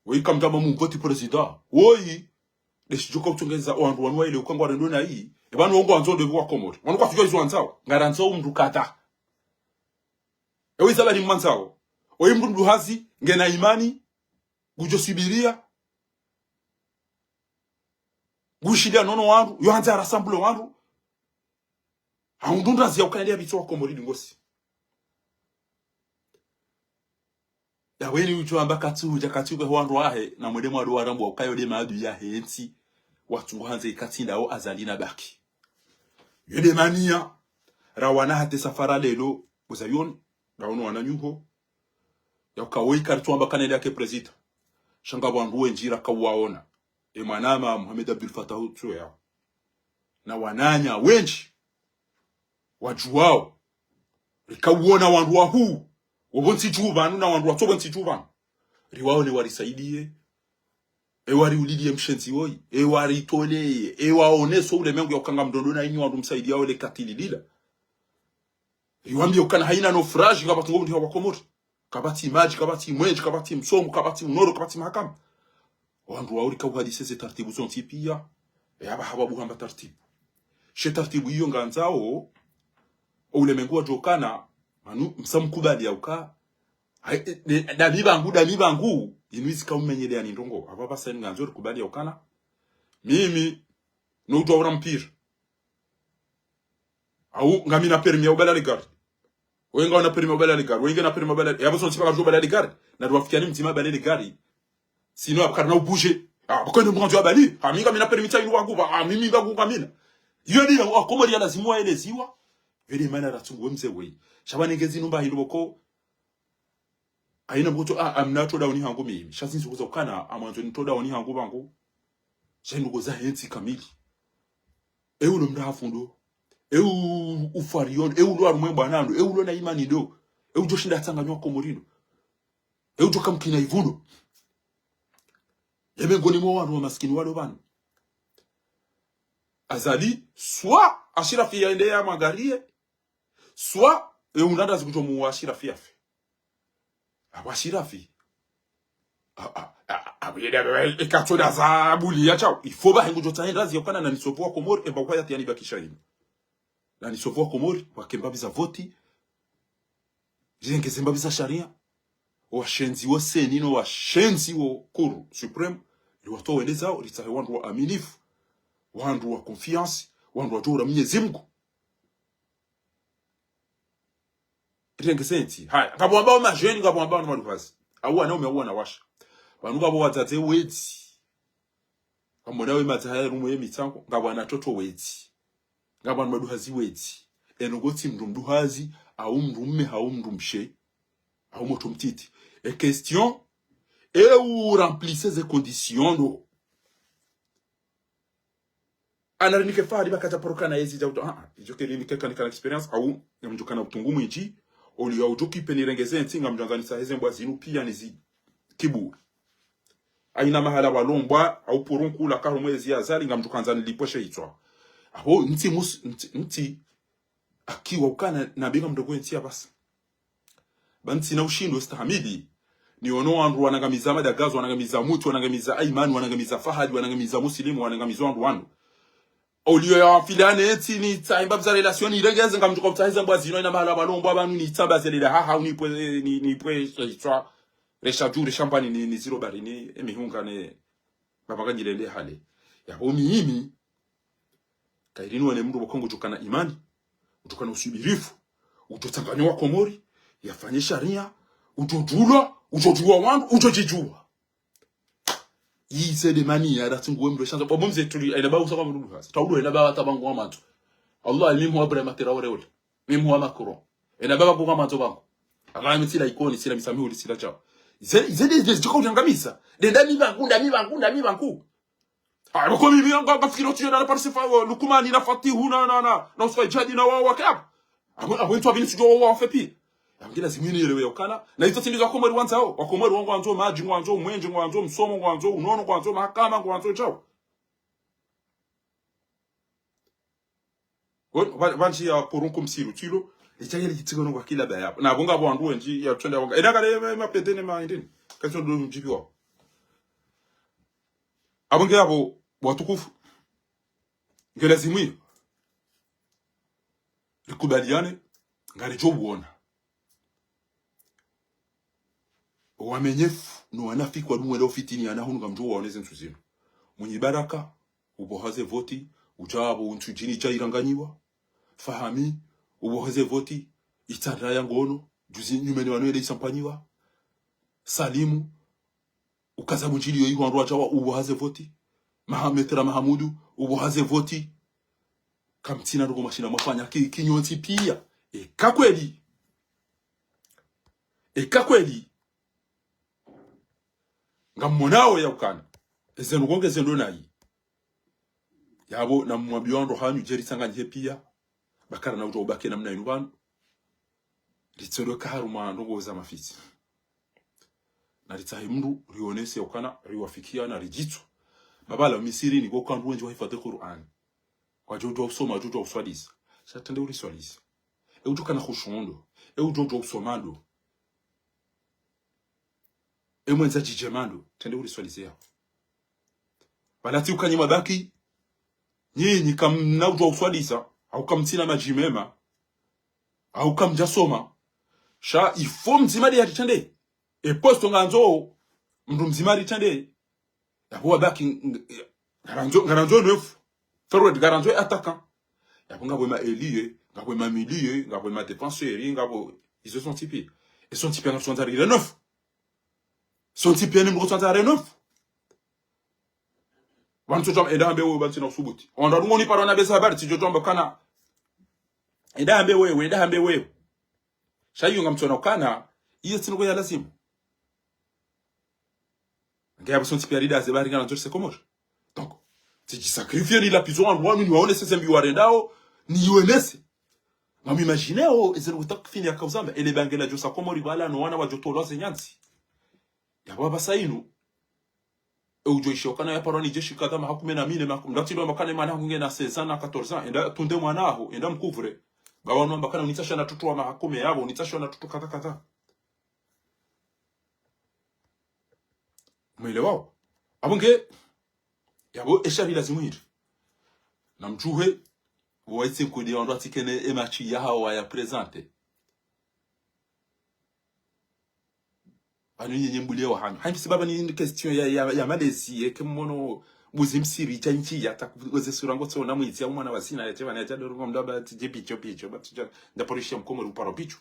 Woyi kamdjamba mumvoti président. Woyi. Ndeshidjuka utsongeza owandru wanu wayile uka ngwarendo nayi. E pvanu wongo wandzo ndo pvi wakomori. Wanu kwatsudjuwa izo wandzao. Ngarandzo mndru kadha. Ewe izo pvani mwandzao. Oyi mndru mdru hazi, ngena imani, ngudjo subiria, ngushilia nono wandru, yo handza rassemble wandru. Haundru ndrazi ya ukaya nde ya pvitso wakomori ndingosi. Yaweni udjo amba katsu, udja katsu kwe wandru wahe, na mwende mwado warambwa ukayo nde maadui yahe ntsi, watsungu handze ikatsi ndawo Azali na baki. Yo nde mania, rawana hata safara lelo, uzayon, rawono wana nyuho. Yauka woyi karitsuwamba kana nde yake président. Sha ngapvo wandru wendji raka uwaona. E mwanama Mohamed Abdel Fattah utsuwe yao. Na wananya wendji. Wadjuwao. Rika uona wandru wahuu. Wopvo ntsi dju pvanu na wandru watso pvo ntsi dju pvanu. Riwaone warisaidiye. E wariulidiye mshenzi woyi. E waritoleye. E waoneso ulemengu ya uka ngamndrondro na inyi wandru msaidiyao le katili lila. Riwambiye ukana hayina naufrage, kapvatsi ngo mndru ha wakomori. Kapvatsi madji, kapvatsi mwenje, kapvatsi msomo, kapvatsi mnoro, kapvatsi mahakama. Wandru waurika uhadise ze tartibu zontsi pia. E apvaha pvapvo hamba tartibu. She tartibu iyo ngandzao, o ulemengu wadjokana, manu msa mkubali ya uka. Hai, e, ne, dami pvangu, dami pvangu, inu izika umenyeleya ni ndrongoo. Apvapvasa inu ngandzo rikubali ya ukana. Mimi, no udjuwa ura mpira. Au, ngamina permis ya ubala le gari. Woyi ngawuna permis ya ubala le gari. Woyi ngena permis ya ubala, yapvo sontsi pvaka djo ubala le gari. Na riwafikiani mdzima abale le gari. Sinon, apvo karina ubouger. Ah, pvoko ende mwandzo yabali. Ah, mi ngamina permis tsa inu wangu, ah, mimi pvangu ngamina. Iyo nde ya, wakomori ya lazimu waeleziwa. Iyo nde mana ratsungu we mze woyi. Sha pvanu ngezi numba hindru pvoko. Hayina mndru tso, ah, amna todaoni hangu mimi. Sha zinzi kuza ukana, amwandzo ni todaoni hangu pvangu. Sha hindru kuza hentsi kamili. E ulo mrafu ndo. E u-, ufariyo ndo. E ulo harumwa mbwana ndo. E ulo na imani ndo. E udjo shinda tsanganya wakomori ndo. E udjo kamkina ivundo. Ye mengoni mwa wanu wa masikini walo pvanu. Azali, swa Ashirafi yaende ya mwangariye, swa e unanda zikudjo muwa Ashirafi yafe. Apvo Ashirafi. a, a, a, a, yeda, e, e, katsoda za buliya shawo. Il faut ba hengu djo tsaha ndazi ya ukana na nisopvo wa Komori, emba kwa yati yani bakisha inu. Na nisopvo wa Komori, wake mbapvi za voti, rirengeze mbapvi za sharia. Washenzi wo CENI no washenzi wo Cour suprême, riwatowe wende zawo, ritsahe wandru waaminifu, wandru wa confiance, wandru wadjo ura Mwenyezi Mungu. Rirengeze ntsi. Haya, ngapvo wambao majeni, ngapvo wambao na maduhazi. Au wanaume, au wanawashe. Pvanu ngapvo wadzadze wedzi. Kamona we madza haya rumwe ye mitsango, ngapvo wana toto wedzi. Ngapvo wana maduhazi wedzi. Eno ngotsi mndru mduhazi, au mndru mme, au mndru mshe, au motro mtiti. E question, e u remplisse ze conditions ndo. Ana rinike fahari ba kadja paro kana yezi dja uto, ah, ah, idjo ke rinike kana kana expérience, au, ngamdjo kana utungu mwindji, oliyo audjo kipe nirengeze ntsi, ngamdjo andza nitsahe ze mbwa zinu piya nizi kiburi. Haina mahala walombwa, au purunku la karu mwezi ya zali, ngamdjo kandza nilipwe she itswa. Aho, ntsi mus-, ntsi, ntsi, akiwa ukana, na binga mdogo ntsi ya basa. Ba ntsina ushindo stahamili. Niono wandru wanangamiza Madagazo, wanangamiza Mutu, wanangamiza Aimani, wanangamiza Fahadi, wanangamiza Musilimu, wanangamiza wandru wanu. Oliyo ya wafilane eti nitsahe mbapvi za relation, nirengeze ngamdjo ka utsahe ze mbwa zinu haina mahala walombwa pvanu nitsambaze lela haha, unipwe, ni, nipwe, itswa, resha dju, resha mbani, ni, ni ziro bari, ni, emihunga, ne, baba kanyilele hale. Ya, o mimi, kayiri niwone mndru pvoko ngudjo kana imani, udjo kana usubirifu, udjo tsanganya wa Komori, yafanye sharia, udjo djulwa, udjo djuwa wandru, udjo djidjuwa. Yi c'est des manières, datsi nguwe mndru eshanza. Bo mze tuli, ena ba usa kwa mndru hasa. Taudo ena ba wata bangu wa mandzo. Allah, mimi huwa Ibrahim Traoré ule. Mimi huwa Macron. Ena ba bangu wa mandzo bangu. Aka mimi tsila ikoni, tsila misamihu, tsila chao. Ze, ze, ze, ze, zidjoka ujangamisa. Denda mi bangu, nda mi bangu, nda mi bangu. Ah, bako mimi nga, nga fikira uti na, na Paris fa, uh, Lukumani na Fatihu na, na, na, na Usfa Jadi na wa, wa kaya. Abo, abo ntsu abini sudjo wa, wa fepi. Yangila zimwini yelewe ya ukana. Na izo tsi ndizo Wakomori wandzao. Wakomori wangu wandzo madji, ngwandzo mwenje, ngwandzo msomo, ngwandzo unono, ngwandzo mahakama, ngwandzo djao. Bon, ba, ba ntsi ya purunku msiru, tsilo. Itsha yele kitsigo no kwa kila ba ya. Na bonga bo wandru wendji ya tswenda bonga. Ena kale ma, ma pete ne ma indini. Katsi ndo mdjibi wa. Abo nge abo, watukufu. Nge lazimu iyo. Rikubaliane, ngaridjo uona. Wamenyefu, no wanafiki wadungwe leo fitini ya nahunu ngamdjo waoneze ntsu zinu. Mwinyi Baraka, ubohaze voti, udja abo untsu djini dja iranganyiwa. Fahami, ubohaze voti, itsanda ya ngono, juzi nyumeni wanu yele isampanyiwa. Salimu, ukaza bunjili yo iho wandru wadjawa ubohaze voti. Maha-, Maître Mahamudu, ubohaze voti. Kamtsina ndrongo mashina mwafanya ki, kinyontsi piya. Eka kweli. Eka kweli. Ngamonao ya ukana. Ezenu konge zendo nayi. Yabo na mwambiyo wandru hanyu djeri tsanganyihe piya. Bakara na udjo ubake namna inu pvanu. Ritsondwe kaharu mwa ndrongo za mafitsi. Na ritsahe mndru, rionese ya ukana, riwafikia na ridjitso. Babala, Misiri ni boka wandru wendji wahifadhi Qur'an. Wadjo udjuwa usoma, wadjo udjuwa uswalisa. Sha trende uriswalisa. E udjo kana khushu ndo. E udjo udjuwa usoma ndo. E mwendza djidjema ndo. Trende uriswalisa yao. Pvala tsi uka nyi mabaki, nyinyi kamna udjuwa uswalisa, au kamtsina madji mema, au kamdjasoma. Sha il faut mdzima de yaritrende. E posto ngandzo, mndru mdzima aritrende. Yabo wabaki, ng-, ng-, ngarandzo, ngarandzo neuf. Forward, ngarandzo attaquant. Yabo ngapvo ma ailier, ngapvo ma milieu, ngapvo ma défenseur, ngapvo, izo sontsi piya. E sontsi piya ngarisondza rire neuf. Sontsi piya ni mndru sontsa rire neuf. Pvanu tsodjwa enda hambe wewe, pvanu tsina usubuti. Wandru wadungo ni paro na besa habari, tsidjo djwamba kana. Enda hambe wewe, enda hambe wewe. Sha iyo ngamtsona ukana, iyo tsi ndrongo ya lazimu. Nge yabo sontsi piya rida ze bari ngana ndzori se Komori. Donc, tsidji sacrifier ni lapvizo wandru wanu niwaonese zembi warendao, niwenese. Ngam imagineo, ezenu kutakfini ya kauzamba, ele bange ladjo sa Komori pvala no wana wadjo tolwa ze nyantsi. Yabo apvasa inu, e udjo ishiya ukana yaparwa ni jeshi kadha maha kume na mine, maha kume, ndatsi ndo makane mwana hangu ngena seize ans na quatorze ans, enda tunde mwana aho, enda mkuvure. Ba wanu wamba kana unitsa shana tutu wa maha kume yabo, unitsa shana tutu kadha kadha. Mwelewao? Apvo nge, yapvo esharia lazimu hindri. Na mdjuhe, waitse nkudi wandru watsikene emashi yahawo waya présenter. Pvanu nyenye mbulie wa hanyu. Haimbi si baba ni question ya, ya, ya malezi, yeke mmono mbuzi msiri, dja ntsi ya, taku, weze sura ngotsona mwidzi, ya umwana wa zina, ya tebana, ya djadoro ngomdaba, tije picho, picho, ba tija, ndaporishia mkomori uparo picho.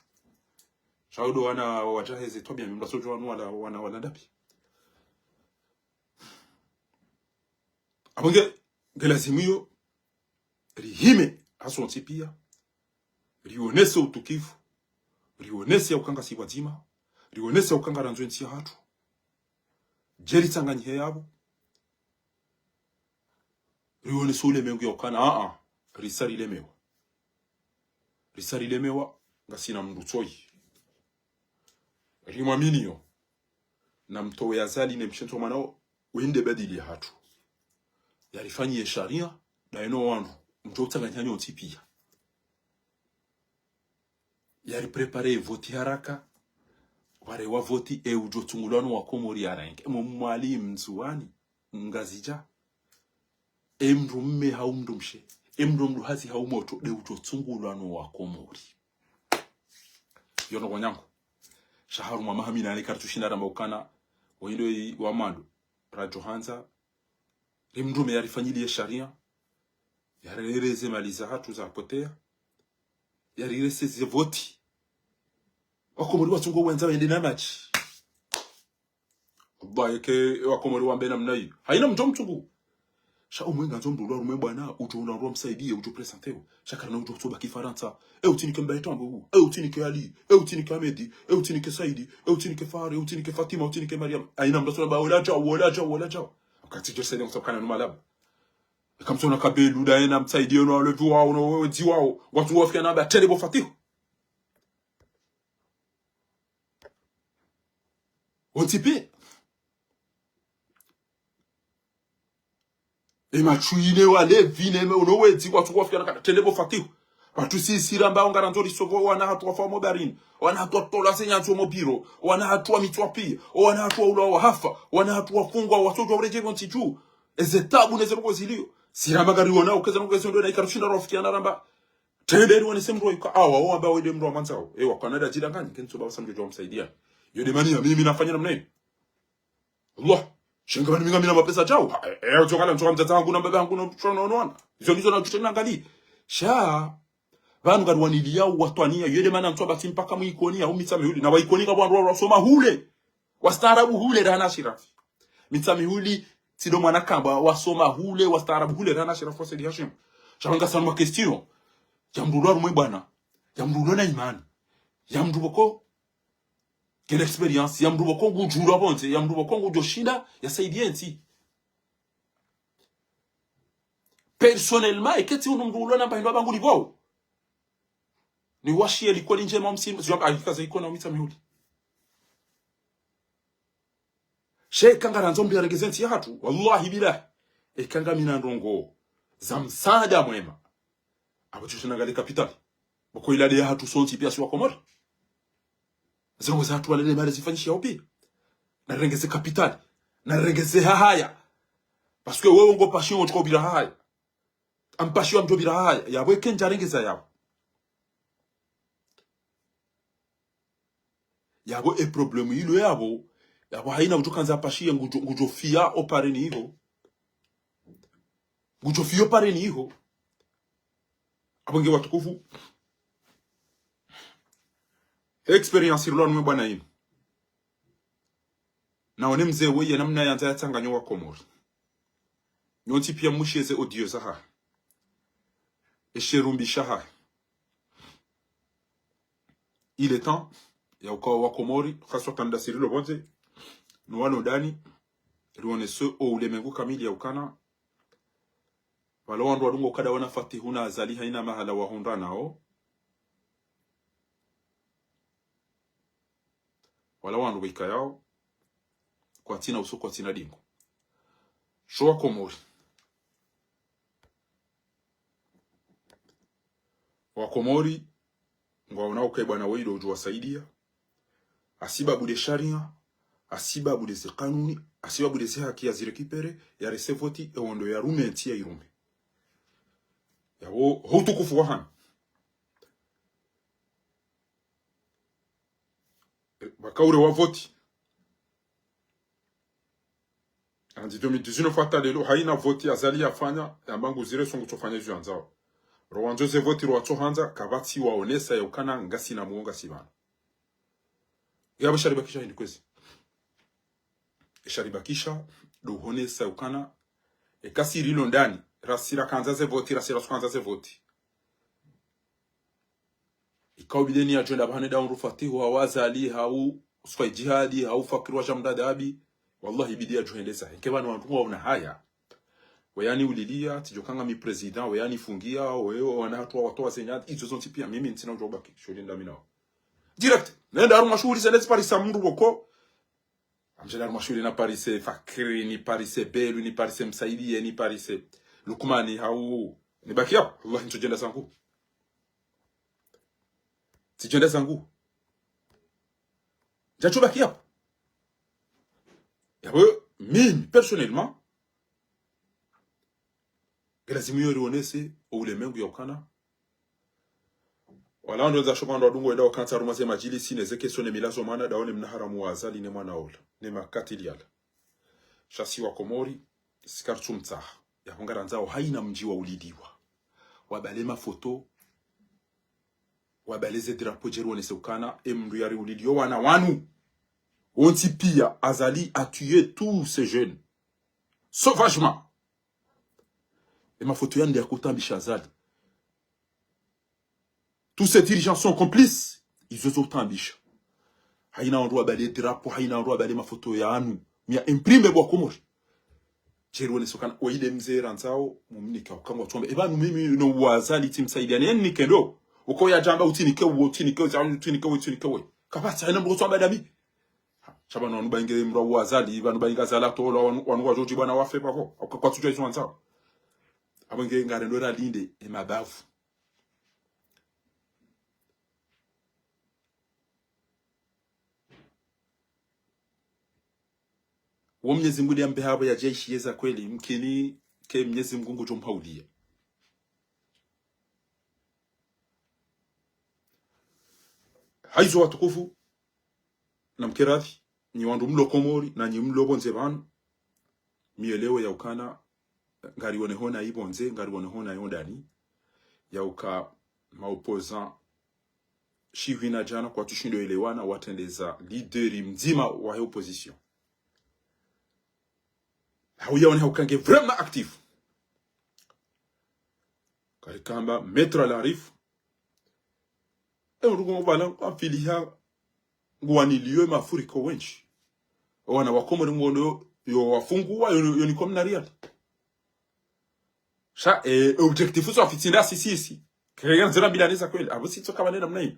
Sha udo wana, wadjaheze, tobia, mimba sojo wanu wana, wana, wana ndapi. Apvo nge, nge lazimu iyo, rihime, hasontsi pia, rionese utukivu, rionese ya ukanga si pvwadzima, rionese ya ukanga randzo entsi yahatru, dje ritsanganyihe yapvo, rionese ulemengu ya ukana, a, a, risa rilemewa. Risa rilemewa, ngasina mndru tsoyi. Rimwaminiyo. Na mtowe Azali ne mshentso mwanao, wende badili yahatru. Yarifanyiye sharia, daye no wandru, mdjo utsanganya nyontsi pia. Yaripréparer voti haraka, ware wa voti, e udjo tsungulwa no Wakomori yarenge. Emo Mwali, Mndzuwani, Mngazidja. E mndru mme hau mndru mshe, e mndru mndru hazi hau motro, de udjo tsungulwa no Wakomori. Yono wanyangu. Sha harumwa maha minane karitsushinda ramba ukana, wendo i wa mando, radjo handza, ri mndru mme yarifanyiliye sharia, yarireze mali zahatru zapotea, yarireze ze voti. Wakomori watsungo wendza wende na madji. Wallahi, yeke Wakomori wambe namna iyo, haina mndru mtsungu. Sha umwe ngandzo mndru ulwa harumwa bwana, udjo unda mndru amsaidiye, udjo présenter wo. Sha karina udjo tsoba ki Farantsa. E utsinike Mbaye Tambo wu. E utsinike Ali. E utsinike Ahmedi. E utsinike Saidi. E utsinike Fahari. E utsinike Fatima. E utsinike Mariam. Haina mndru atsonamba, wola djau, wola djau, wola djau. Wakati djo saidiya msabukana numa laba. Eka mtsona kabelu, daye na msaidiye no wale djuwao, no wewe dziwao. Watsu wafiya na ba tele bo Fatihu. Wontsi pia. E matswine wale vine me uno wedzi watsu wafiya na kana tele bo Fatihu. Watsu sisira mba ongarandzo risovo wana hatru wafa mo barini. Wana hatru watola se nyantso mo biro. Wana hatru wa mitswa pia. Wana hatru wa ula wa hafa. Wana hatru wafungwa, watsodjuwa uredjei pvo ntsi dju. Eze tabu neze ndrongoo zilio. Sira magari wona ukeza ndrongoo ezo ndo na ikarishinda rafikiana ramba. Tende riwonese mndru wa ika awa, wamba wende mndru wa mwandzao. Ewa, kwana da djila ngani, kentso baba sa mdjo djuwa msaidiya. Yo de mani ya mimi nafanya namna iyo. Allah. Shenga bani mi ngamina mapesa djao. Ha, e, e, utsokala, ntsoka mdzadze hangu na mbaba hangu na mtsono wana. Izo ndizo na utshena ngali. Sha. Pvanu ngari waniliya watwaniya. Yo de mana ntsoka basi mpaka mu Ikoni ya umitsa mihuli. Na wa Ikoni ngapvo wandru wasoma hule. Wastaarabu hule rahana shirafi. Mitsamihuli, tsi do mwana kamba, wasoma hule, wastaarabu hule, rahana shirafi wa Said Hashim. Sha wanga sanu ma question. Ya mndru ulwa harumwa bwana. Ya mndru ulwa na imani. Ya mndru pvoko ngena expérience. Ya mndru pvoko ngudjulwa pvondze. Ya mndru pvoko ngudjoshinda yasaidiye ntsi. Personnellement, eka tsi unu mndru ulwa namba hindru amba nguli pvao. Niwashiye likoli ndjema msimu, ziwa hakika za Ikoni ya umitsa mihuli. Sha eka ngarandzo mbi yarengeze ntsi yahatru, wallahi billahi. Eka ngamina ndrongoo za msaada mwema. Apvo tsi ushina ngale kapitali. Pvoko ila de yahatru sontsi pia si Wakomori. Zirongoo zahatru wale de mali zifanyishiya upia. Narirengeze kapitali. Narirengeze hahaya. Parce que wewe ngo pashiyo ngo tsuka upvira hahaya. Ampashiyo amdjo pvira hahaya. Yapvo eke ndjarengeza yapvo. Yapvo e problème ilo yapvo. Yapvo haina ngudjo kandza ampashiye ngudjo, ngudjo fiya opareni iho. Ngudjo fiya opareni iho. Apvo nge watukufu. Expérience irulwa harumwa bwana inu. Naone mze weye namna yandza yatsanganye Wakomori. Nyontsi pia mwishiye ze audio zahahe. Esherumbi shahahe. Il est temps ya uka Wakomori, haswa kanda sirilo pvondze, no wano dani, riwonese o ulemengu kamili ya ukana, pvala wandru wadungo kada wana Fatihu na Azali haina mahala wahundra nao. Wala wandru wikayao, kwatsina uso, kwatsina dingo. Sho Wakomori. Wakomori, ngwaona uka e bwana weyi do udjo wasaidiya. Hasibabu de sharia, Hasibabu ndeze kanuni, hasibabu ndeze haki yazirécupérer, yarese voti, ewondo yarume ntsi yairume. Yapvo, ho utukufu wahanyu. E, pvakaure wa voti. Randzi deux mille dix-neuf hata leo, haina voti Azali yafanya, yamba nguzire songo tsofanya izo yandzao. Rowandzo ze voti rowatsohandza, kapvatsi waonesa yaukana ngasina muo ngasi pvanu. Yapvo sharibakisha hindri kwezi. Sharibakisha, ndo honesa yaukana, eka si rilo ndani, rasi rakandza ze voti, rasi ratsuhandza ze voti. Ikao bidi ni yadjo enda pvahanu enda undru Fatihu, hau Azali, hau Swayi Jihadi, hau Fakiri wa Shamdadabi. Wallahi bidi yadjo hendesa. Eke pvanu wandru waona haya. Weyani ulilia, tsidjo kanga mi président, weyani fungia, wewe wana hatru watowa zenyati, izo zontsi pia, mimi ntsina udjo baki, shuhuli ndami nao. Direct, nenda harumwa shuhuli zile ziparisa mndru woko. Amdjela harumwa shuhuli naparise Fakiri, niparise Belu, niparise Msaidie, niparise Lukmani, hau, nibaki yapvo, wallahi ntsudjenda zangu. Tsidjenda zangu. Ndjatsu baki yapvo. Yapvo, mimi, personnellement, ngelazimu yo rionese, o ulemengu yaukana. Wala ndo za shoka ndo wadungo wenda wakantsi harumwa ze madjilisi, neze keso ne milazo mana, ndawo ne mna haramu wa Azali ne mwana ola, ne makatili yala. Sha si wa Komori, si karitsumtsaha. Yapvo ngarandzao haina mdji wa uliliwa. Wabale mafoto, wabale ze drapeau dje rionese ukana, e mndru yari ulilio wana wanu. Wontsi pia, Azali a tué tous ces jeunes. Sauvagement. E mafoto yandi ya kutambisha Azali. Tous ces dirigeants sont complices. Izo zo utambisha. Haina wandru wabale drapeau, haina wandru wabale mafoto yanu. Mia imprimer bo wa Komori. Dje rionese ukana, waile mze randzao, mumnike ukangwa tsombe. Eba nu mimi no wa Azali tsimsaidia. Ni nike ndo. Uko yadjamba utsinike, utsinike, utsinike, utsinike. Kapvatsi, haina mndru tsombe ndami. Sha pvanu wanu bainge mndru wa Azali, pvanu bainge Azali atolwa, wanu, wanu wadjodji bwana wafe pvapvo. Hauka kwatsudjuwa izo wandzao. Apvo nge ngarendo ralinde, e mabavu. Wo Mnyezi Mngu ndiye ambe hapvo yadje aishiye za kweli, mkini ke Mnyezi Mngu ngudjo mhaulia. Haizo watukufu, namkeradhi, nyi wandru mlo Komori, na nyi mlo pvondze pvanu, mielewe yaukana, ngarione hona ipvondze, ngarione hona yondani, yauka ma opposants, shihwi na djana kwatsushindo elewana, watrendeza leader mdzima wahe opposition. Hauyaone hauka nge vraiment actif. Karikamba Maître Larif. E mndru ngo pvala, kwa mfiliha, nguwanilio e mafuriko wendji. Wana wa Komori ngondo yo, yo wafunguwa, yo, yo ni comme na riali. Sha, e, objectif swafi tsi nda sisi isi. Kaya ndzira mbilane za kweli. Apvo si tsoka pvanu namna inu.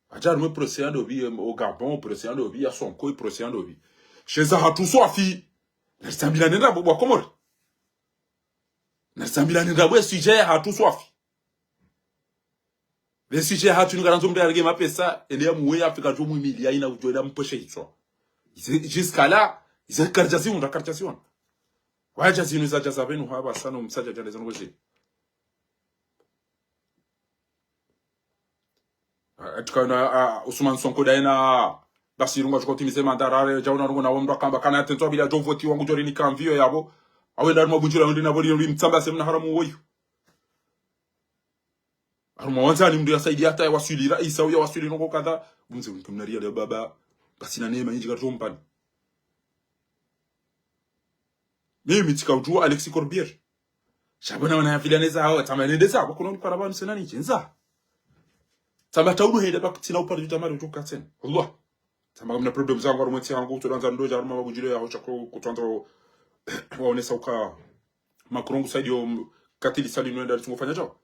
Hadja harumwa procès ya Ndovi, e, o Gabon, procès ya Ndovi, ya Sonko, procès ya Ndovi. She za hatru swafi. Naritsambilane ndrabo bo wa Komori. Naritsambilane ndrabo e sujet ya hatru swafi. Le sujet hatru ni ngarandzo mndru yarenge mapesa, ende ya muwe ya Afrika djo mwimili ya ina udjo enda mpweshe hitswa. Ize, jusqu'à là, ize karidja ziunda, karidja ziona. Wadja zinu zadja za pvenu hapvasa no msadja djande zanu kwezi. Ah, tukaona, ah, Ousmane Sonko daye na Bassirou ngwadjo utimize mandat rare, djaona rungu na wo mndru akamba kana ya tentswa bila djo voti wangu djori ni kamvio yapvo. Awe ndari mwa bunjira yondi na voli yondi mtsamba se mna haramu woyu. Harumwa wandzani mndru ya saidi hata ya waswili raisi, au ya waswili nongo kadha. Bumze mnike mna riali ya baba. Basi na neema nyindji karitsompani. Mimi tsika udjuwa Alexis Corbière. Sha pvanu wana ya mfiliane za hawa, tsamba nende za, wakono ni para pvanu sena ni djendza. Tsamba taudu hende pvaka tsina upara djuta mari utuka tsena. Allah. Tsamba kamna problème zangu, harumwa ntsi hangu, tsodandza ndo dja harumwa mabunjiro ya hocha ko, kutsandza wa, waonesa uka Macron ngu saidi yo, katili sali no enda ritsungo fanya djao.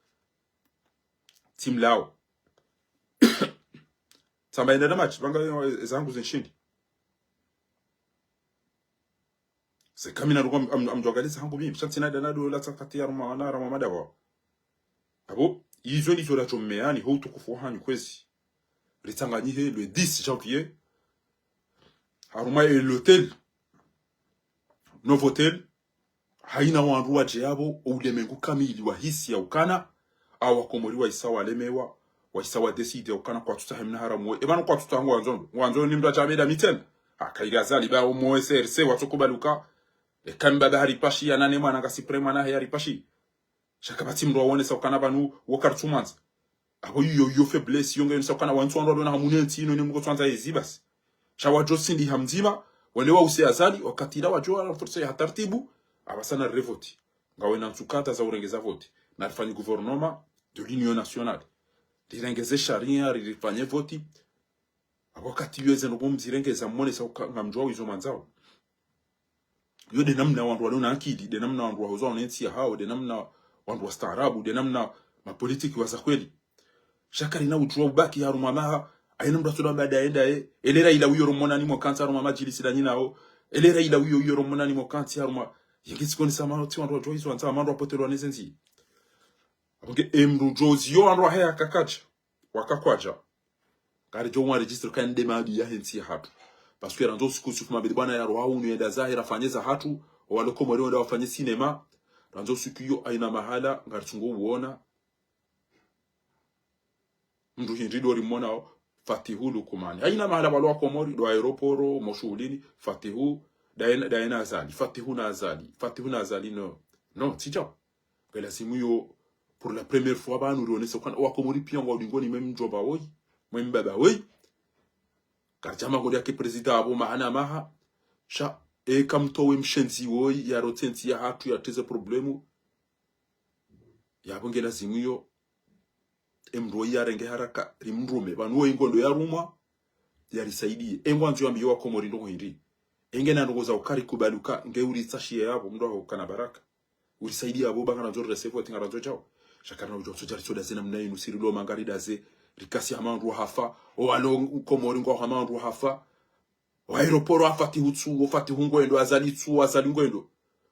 Tsimlao. Tsamba enda na match, pvanga yo, e, zangu zinshindi. Ze kamina ruko am, am, amdjwangaliza hangu mimi, sha ntsina dana do la tsakati ya ruma, na ruma madawa. Apvo, izo ndizo latso mmeani, ho utukufu wahanyu kwezi. Ritsanganyihe le dix janvier. harumwa e l'hôtel Novotel, haina wandru wadje yapvo, o ulemengu kamili wahisi ya ukana, awa Komori wahisa walemewa, wahisa wadécider ya ukana kwatsutsaha mna haramu we. Epvanu kwatsutsaha ngwandzo, ngwandzo ni mndru adje ameda mitsena. Haka ili Azali ba omo S R C watsokubaluka. Eka mbaba hari pashi ya nane mwana ngasi prêt mwana he hari pashi. Sha kapvatsi mndru waonesa ukana pvanu wo karitsumwandza. Apvo iyo, iyo faiblesse, iyo ngayonesa ukana wantsu wandru walona hamu ne ntsi inu ne mndru kotswandza yezi basi. Sha wadjo sindi ha mdzima, wende wause Azali, wakati ila wadjo wa renforcer ha taratibu, apvasa na revoti. Ngawena ntsu kadha za urengeza voti. Na rifanye gouvernement de l'union nationale. Rirengeze sharia, ririfanye voti. Apvo wakati iyo eze ndrongoo mzirengeza monesa uka ngamdjuwa izo mwandzao. Iyo nde namna wandru walona akili, nde namna wandru wahoza wana entsi yahawo, nde namna wandru wastaarabu, nde namna mapolitiki waza kweli. Sha karina udjuwa ubaki harumwa maha, haina mndru atsoda mbada yenda ye, ele Raila uyo romona ni mwakantsi harumwa madjilisi nda nyinawo, ele Raila uyo uyo romona ni mwakantsi harumwa, yenge tsikoni sa mano tsi wandru wadjuwa izo wandza, wandru wapotelwa neze ntsi. Apvo nge emndru djozi yo wandru waheya kakadja, wakakwadja. Karidjo mwa registre ka nde maadui yahe ntsi yahatru. Parce que randzi usiku usiku mabedi bwana ya roha unu yenda zahe rafanye zahatru, owalo Komori wenda wafanye cinéma, randzi usiku iyo haina mahala, ngaritsungo uona. Mndru hindri ndo rimonao, Fatihu Lukumani. Haina mahala pvalo wa Komori, ndo aéroport, mo shuhulini, Fatihu, ndaye na, ndaye na Azali, Fatihu na Azali, Fatihu na Azali, no. No, tsi djao. Ngelazimu yo, pour la première fois pvanu rionese ukana, wa Komori pia ngwao dingoni mwe mdjomba woyi, mwe mbaba woyi. Karidja mangoni yake président apvo maha na maha. Sha, eka mtowe mshenzi woyi, yarotse ntsi yahatru, yatreze problème. Yapvo ngelazimu yo, emndru woyi yarenge haraka, rimrume. Pvanu woyi ngondo yarumwa, yarisaidie. Engwandzo yambiye wa Komori ndrongoo hindri. Enge na ndrongoo za ukari kubaluka, nge uritsashiye yapvo, mndru waho kana baraka. Urisaidia apvo ba ngarandzo recevoir, ti ngarandzo djao. Sha karina udjo so djari soda ze namna inu, siri loma ngaridaze, rikasi hama wandru wahafa, owalo Komori ngwao hama wandru wahafa. O aéroport wa Fatihu tsu, o Fatihu ngwendo, Azali tsu, Azali ngwendo.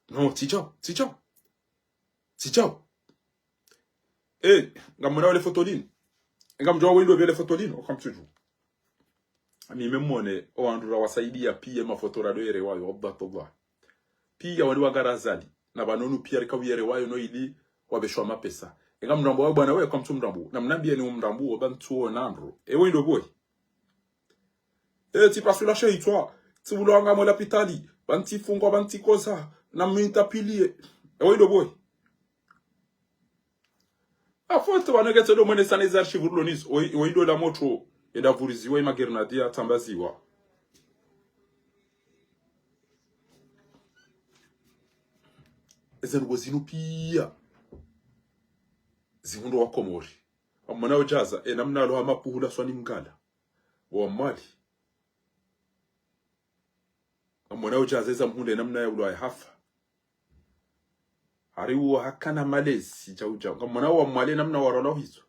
No, tsi djao, tsi djao. Tsi djao. Eh, ngamwona wele foto linu. Ngamdjuwa wendo wele foto linu, okamtsudju. Ami memwone, owandru rawasaidia pia mafoto rado yelewayo, wallah, tallah. Pia wali wangara Azali. Na pvanu nu pia rika uyelewayo no ili wapveshwa mapesa. Ngamdrambo wa bwana we, okamtsu mdrambo. Na mnambie ni umdrambo, oba ntsuo nandro. Ewe ndo boy. Eh, tsipasula she itswa, tsibulwa ngamwe lapitali, pvantsi fungwa, pvantsi koza, na mwinta pilie. Ewe ndo boy. Afoto wanegetse ndo mwene sana izi archive ulo nizo, oyi, oyi ndo la motro, enda vuriziwa, ima grenade ya tambaziwa. Eze ndrongoo zinu pia zihundro wa Komori. Amwana udjaza, e namna alo hama puhula swani mngala. Wa Mwali. Amwana udjaza eza mhundre namna ya ulwa ya hafa. Hari uwa hakana malezi, djau djau. Ngamwona wa Mwali namna warola uhizo.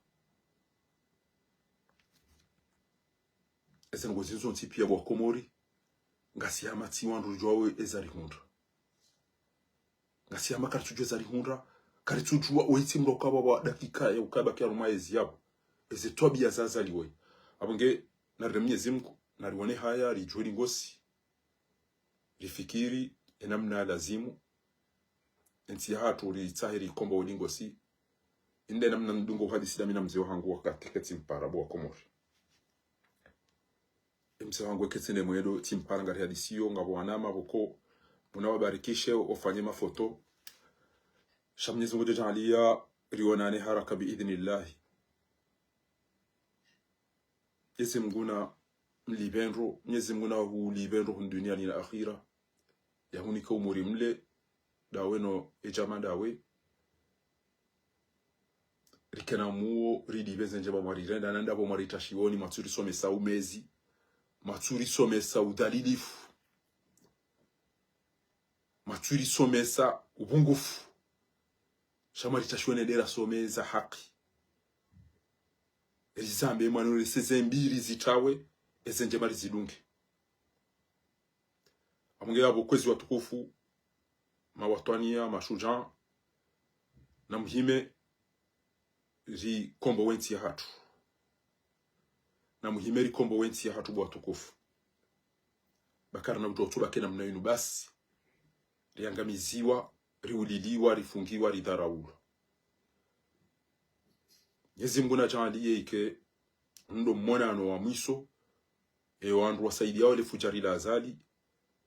Eze ndrongoo zinu zontsi pia bo wa Komori. Ngasi hama tsi wandru djuwao eza rihundra. Ngasi hama karitsudjuwa eza rihundra. Karitsudjuwa oyi tsi mndru ukaba wa dakika ya ukaba kia harumwa ezi yapvo. Eze twabia za Azali woyi. Apvo nge narile Mnyezi Mngu, nariwone haya, ridjuwe lingosi. Rifikiri, e namna lazimu. Entsi yahatru ritsahe rikombowe lingosi. Inde namna ndungo uhadisi dami na mze wahangu wakati ketsi mpara bo wa Komori. E mze wahangu ketsi ne mwendo, tsi mpara ngari hadisiyo, ngapvo wanama pvoko, Mngu nawabarikishe, ofanye mafoto. Sha Mnyezi Mngu djodjaaliya, rionane haraka bi idhnillahi. Mnyezi Mngu namlipve ndro, Mnyezi Mngu nahulipve ndro hunu duniani na akhira. Yahunike umuri mle, ndawe no edjama ndawe. Rikena muo, rilipve ze ndjema mwarirenda, na ndapvo mwaritashioni, mwatsurisomesa umezi, mwatsurisomesa udhalilifu, mwatsurisomesa upvungufu. Sha mwaritashioni ndera someza haki. Rizambe mwana ule seze mbili zitawe, eze ndjema rizidunge. Amnge yapvo kwezi watukufu, mawatwaniya, mashudjaa, na muhime rikombowe entsi yahatru. Na muhime rikombowe entsi yahatru bo watukufu. Ba karina udjo tsu baki namna inu basi. Riangamiziwa, riuliliwa, rifungiwa, ridharaulwa. Mnyezi Mungu nadjaanliye ike ndo mwonano wa mwiso, e wandru wasaidiya wale fujari la Azali,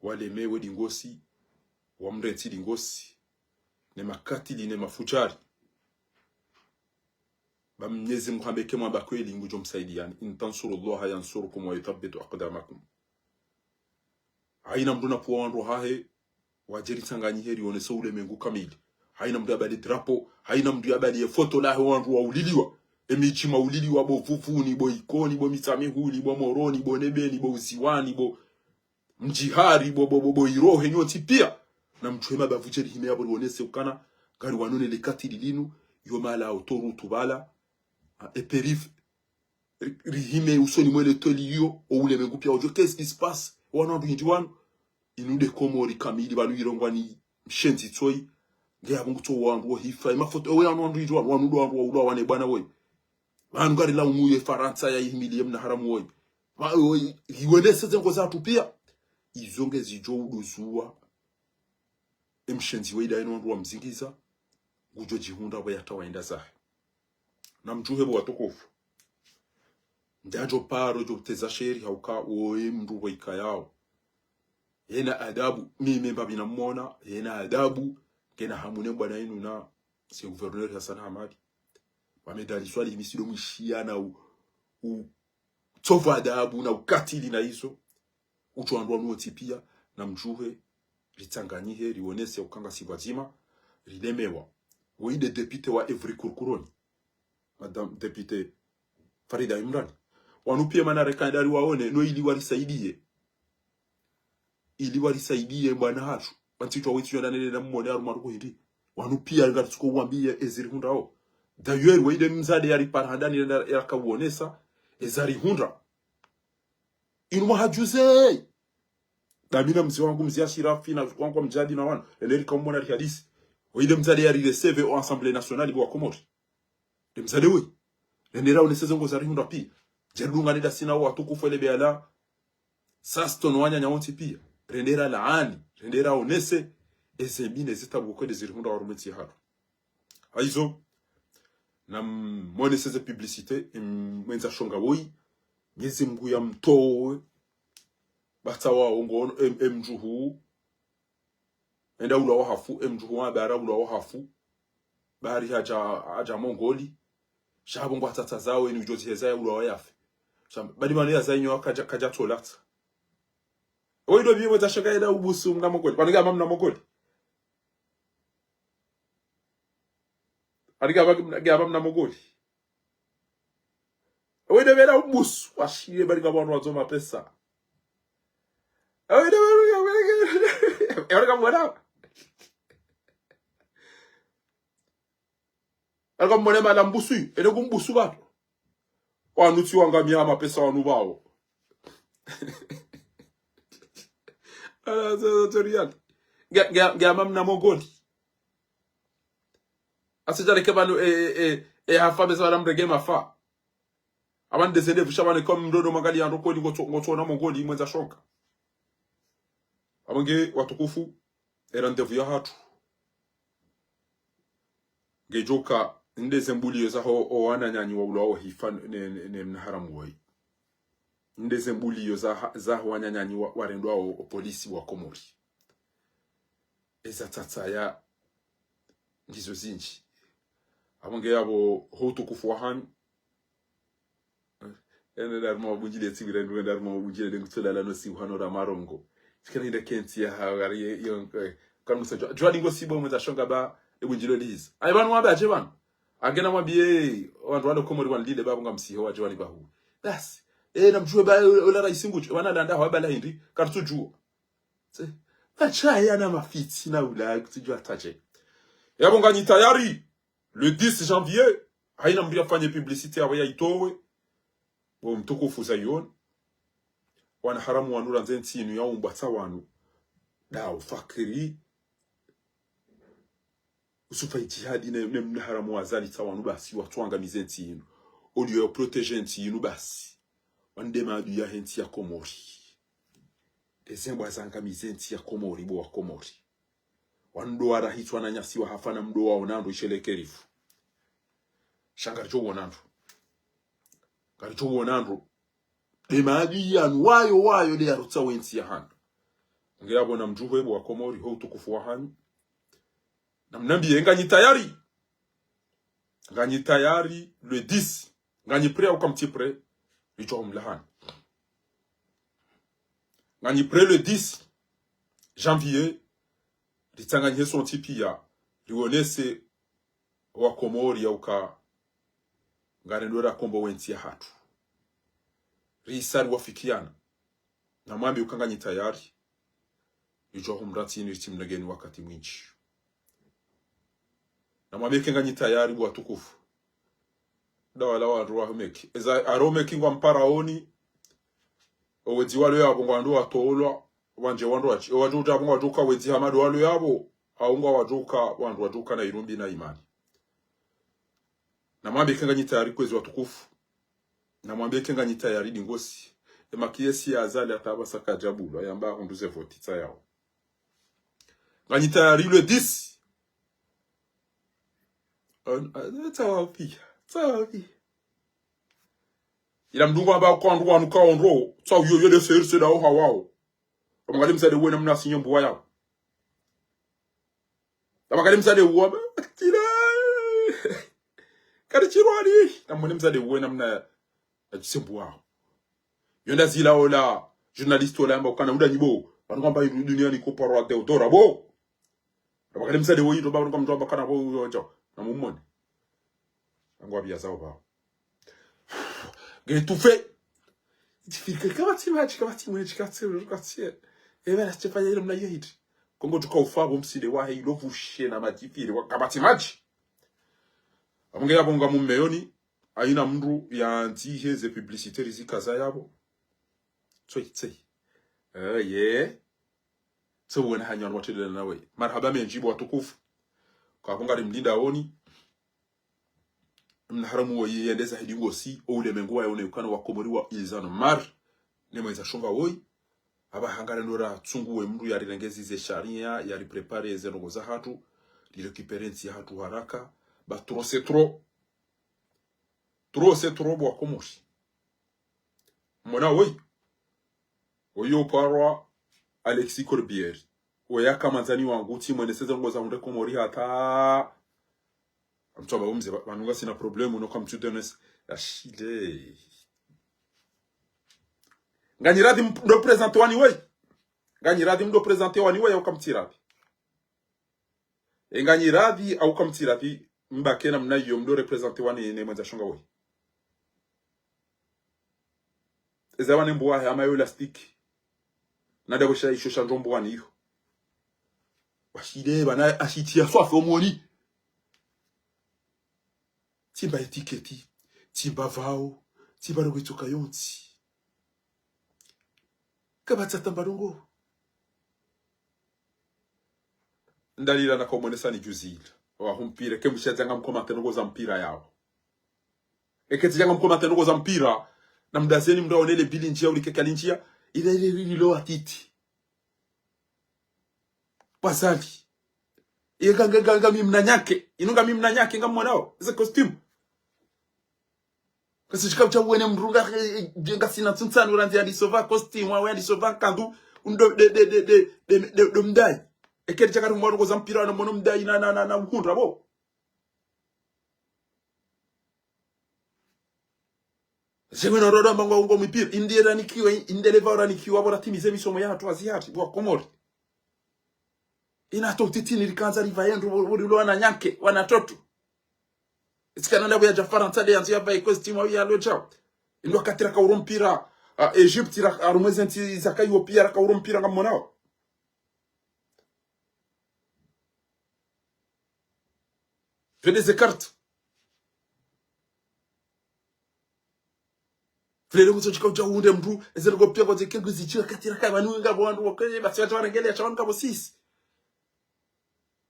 walemewe dingosi, wamrentsi dingosi, ne makatili ne mafujari. Ba Mnyezi Mungu hamba ike mwamba kweli ngudjo msaidiyani. إن تنصروا الله ينصركم ويثبت أقدامكم. Haina mndru napvuwa wandru wahahe, wadje ritsanganyihe rionese ulemengu kamili. Haina mndru yabali drapo, haina mndru yabali ye foto lahe wandru wauliliwa. Emidji mauliliwa bo Vuvuni, bo Ikoni, bo Mitsamihuli, bo Moroni, bo Nebeni, bo Uziwani, bo Mdjihari, bo, bo, bo, bo Irohe, nyontsi piya. Namdjuhe mabavu dje rihime yapvo rionese ukana, ngari wanone le katili linu, yo mala autoroute bala, a, e périph', ri-, rihime usoni mwele toli iyo, o ulemengu piya udjo, qu'est-ce qui se passe? Wanu wandru hindri wanu? Inu nde Komori kamili, pvanu irongwa ni mshenzi tsoyi. Nge yapvo ngutso wandru wo hifa, emafoto, ewe wanu wandru hindri wanu, wanu ndo wandru waulwa wane bwana woyi. Pvanu ngari laumu ye Farantsa ya ihimiliye mna haramu woyi. Pva, woyi, iwendese ze ngo zatru piya. Izo ngezidjo uduzuwa. Emshenzi woyi daye no wandru wamzingiza. Ngudjo djihundra pvo yata waenda zahe. Namdjuhe bo watukufu. Ndadjo paro djo teza sheri hauka woyi mndru pvo ikayao. Yena adabu, mimi mbapvi namwona, yena adabu, ngena hamu ne bwana inu na, c'est gouverneur Hassan Hamadi. Wamedali swali misido mwishiya na u, u, tsovu adabu na ukatili na izo. Utso wandru wanu wontsi piya, namdjuhe, ritsanganyihe, rionese ukanga si pvwadzima, rilemewa. Woyi nde député wa Evry Kouroukouroni. Madame députée Farida Imran. Wanu piya mana reka ndari waone, no ili warisaidiye. Ili warisaidiye bwana hatru. Pvantsi twa wetsi yonda nele na mmone harumwa ruku hindri. Wanu piya ngaritsuko wambiye ezirihundrao. D'ailleurs, woyi nde mdzadze yaripara handani nda yakawonesa, ezarihundra. Inu mwaha juzi. Damina mze wangu mze Ashirafi na wangu wa Mdjadi na wanu. Ele rika mmona rihadisi. Woyi nde mdzadze yari receve o Assemblée Nationale bo wa Komori. Nde mdzadze woyi. Rendera onese ze ngo zarihundra piya. Djeri dunga nida sina watukufu ele beyala. Sasto no wananya wontsi piya. Rendera laani. Rendera onese. Eze mine zitabu kwede zirihundra harumwa entsi yahatru. Hayizo. Namwonese ze publicité. Em, mwendza shonga woyi. Mnyezi Mungu yamtowe. Batsa wawo ngo, em, emdjuhu. Enda ulwa wahafu, emdjuhu wa bara ulwa wahafu. Bari hadja, hadja Mongoli. Sha pvo ngwatsatsa zawo, eni udjo ziheza ya ulwa wayafe. Sha, bali mane ya zayinyo kadja, kadja tolatsa. Woyi ndo biye mwendza shonga enda ubusu mna Mongoli. Pvanu nge hama mna Mongoli. Ari nge hama, nge hama mna Mongoli. Ewe nde bela ubusu, washiye bali nga wanu wadzo mapesa. Ewe nde bela, ewe nde bela, ewe nde bela. Ari nge mwone mala mbusu, ene kumbusu bato. Wanu tsi wangamiya mapesa wanu bawo. Ala, zo, zo, zo, riyali. Nge, nge, nge hama mna Mongoli. Asidjale ke pvanu, e, e, e, e, hafa besa wala mrenge mafa. Apvanu ndeze ndevu sha pvanu ko mndru ndo mangali ya ndro kweli ngotso, ngotso na Mongoli mwendza shonga. Apvo nge watukufu, e rendez-vous yahatru. Ngedjoka, ndeze mbuliyo zaho, o wananyanyi waulwa wo hifa ne, ne, ne mna haramu woyi. Ndeze mbuliyo za, zaho wananyanyi wa, warendwa o, o polisi wa Komori. Eza tsatsaya ndizo zindji. Apvo nge yapvo ho utukufu wahanyu. Ene ndaruma wabundjile tsi wira nduwe ndaruma wabundjile nde ngutsola lano si uhano ra marongo. Tsikana inda kentsi ya hawari ye, yo, eh, kanu sa jwa, jwa lingo si bo mwendza shonga ba, ebundjilo liza. Ayi pvanu wambe aje pvanu. Angena mwambiye, wandru walo Komori wanilile ba pvo ngamsihe wa jwa libahu. Basi. Eh, namdjuwe ba, ola raisi ngudjo, wana landa hwa bala hindri, karitsudjuwa. Tse, bachaya na mafitsi na ula, kutsudjuwa tadje. Yapvo nganyi tayari, le dix janvier, haina mndru yafanye publicité yapvo yayitowe. Bo mtukufu Zion. Wana haramu wanu randze ntsi inu ya umbwa tsa wanu. Dawo fakiri. Usufa ijihadi ne, ne mna haramu wa Azali tsa wanu basi, watsuangamize ntsi inu. Oliyo ya protéger ntsi inu basi. Wande maadui yahe ntsi ya Komori. Eze mbwa zangamiza entsi ya Komori, bo wa Komori. Wandru wara hitswa na nyasi wa hafa na mdru waona ndro ishelekerifu. Sha ngaridjo wona ndro. Ngaridjo wona ndro. Nde maadui yanu wayo wayo nde yarotsawo entsi yahanyu. Nge yapvo namdjuwe bo wa Komori, ho utukufu wahanyu. Namnambiye nganyi tayari. Nganyi tayari le dix. Nganyi prêt au kamtsi prêt. Ridjo humlahani. Nganyi prêt le dix janvier. Ritsanganyihe sontsi piya. Riwonese wa Komori ya uka ngarendo rakombowa entsi yahatru. Risa riwafikiana. Namwambiye uka nganyi tayari. Ridjo humratsini ritsimnegeni wakati mwindji. Namwambiye ke nganyi tayari bo watukufu. Nda wala wandru wa Homeki. Eza aro Homeki ngwa mparaoni. Owedzi walo yapvo ngwandro watolwa. Wandje wandru watsi. Owandru utapvo ngwadjoka wedzi Hamadu walo yapvo. Au ngwadjoka wandru wadjoka na irumbi na imani. Namwambiye ke nganyi tayari kwezi watukufu. Namwambiye ke nganyi tayari dingosi. Ema kiyesi ya Azali hata apvasa kadjabulwa, yamba hundru ze voti tsayawo. Nganyi tayari le dix. An-, a-, tsawa piya, tsawa piya. Ila mdru ngwamba kwandru wanu kaondro, tsawu yoyo le serse dawo hawawo. Namwangalie mzade wena mna sinyo mbuwa yawo. Namwangalie mzade uwa, ba, tila. Kari chirwani. Namwone mzade wena mna, na chisembu wawo. Yo nda zila ola, journaliste ola yamba ukana uda nyibo. Pvanu kwamba iru duniani ko parwa Deodora, bo. Namwangalie mzade woyi, ndo ba, ndo ba, ndo ba, kana bo, yo, jo. Namumone. Angwa biya zawo ba. Nge tufe. Djifiri, kapvatsi madji, kapvatsi mwendje, kapvatsi, kapvatsi. Ebe na Stefania ilo mna yehidi. Kongo tuka ufa bo mside wahe ilo vushe na madjifiri wa kapvatsi madji. Apvo nge yapvo ngamumeyoni, haina mndru yandzihe ze publicité rizika za yapvo. Tsoi, tsoi. Eh, ye. Tso wena hanyo wanu watedela nawe. Marahaba mendji bo watukufu. Kwa apvo ngari mlinda woni. Mna haramu woyi yendeza hidi ngosi, o ulemengu wa yaone ukana wa Komori wa izano mar, ne mweza shonga woyi. Apvaha ngarendo ratsunguwe mndru yarirengeze ze sharia, yariprépare ze ndrongo zahatru, rirécupère entsi yahatru haraka, ba trop c'est trop. Trop c'est trop bo wa Komori. Mwana woyi. Oyo parwa Alexis Corbière. Oya ka mwandzani wangu, tsi mwenese ze ndrongo za hundre Komori hata. Amtswa ba umze, ba, pvanu ngasina problème, no kamtsu donner. Ashile. Nganyi radhi mdo présenter wani woyi. Nganyi radhi mdo présenter wani woyi, au kamtsi radhi. E nganyi radhi, au kamtsi radhi, mbake namna iyo mdo représenter wani ne mwendza shonga woyi. Eza wane mbuwa he ama yo élastique. Nada bwesha isho sha ndro mbuwa ni iyo. Washile bana ashitiya swafi omoni. Tsimba étiquette, tsimba vao, tsimba ndrongo itsoka yontsi. Kapvatsi tamba ndrongo. Ndalila na komonesani juzi ila. Wa humpira, ke mshadza ngamkomante ndrongo za mpira yawo. Eke tsidja ngamkomante ndrongo za mpira, na mdazeni mdru aonele bili ndziya, ulike kali ndziya, ile, ile, ile, ile lo atiti. Pazali. Iye nga, nga, nga, nga mi mna nyake. Inu nga mi mna nyake, ngamwonao. Ze costume. Kasi shika ucha uwene mdru nga, eh, eh, ngasina tsuntsani, urandzi yandisova costume, wawe yandisova nkandu, undo de, de, de mdai. Eke tsidja kari mwa ndrongo za mpira, na mono mdai, na, na, na, na mhundra, bo. Zemwe no rodo mbango ungo mipira. Inde ranikiwa, inde leva ranikiwa, bora timize misomo yahatru hazi hatru, bo wa Komori. Ina to titini likandza liva yendru, bo, bo, lo wana nyake, wana totu. Itsikana ndapvo yadja Farantsa nde yandzo yavae costume ya lo djao. Ndo wakati raka uro mpira, ah, Egypte, ra-, harumwa ze ntsi zaka iyo piya raka uro mpira ngamwonao. Pvende ze carte. Pvende kutso shika ucha unde mdru, eze ndrongo piya kwa ze kengu zidjiwa katira kaya pvanu ngapvo wandru wakwe, basi wacha warengele, yacha wanu ngapvo sisi.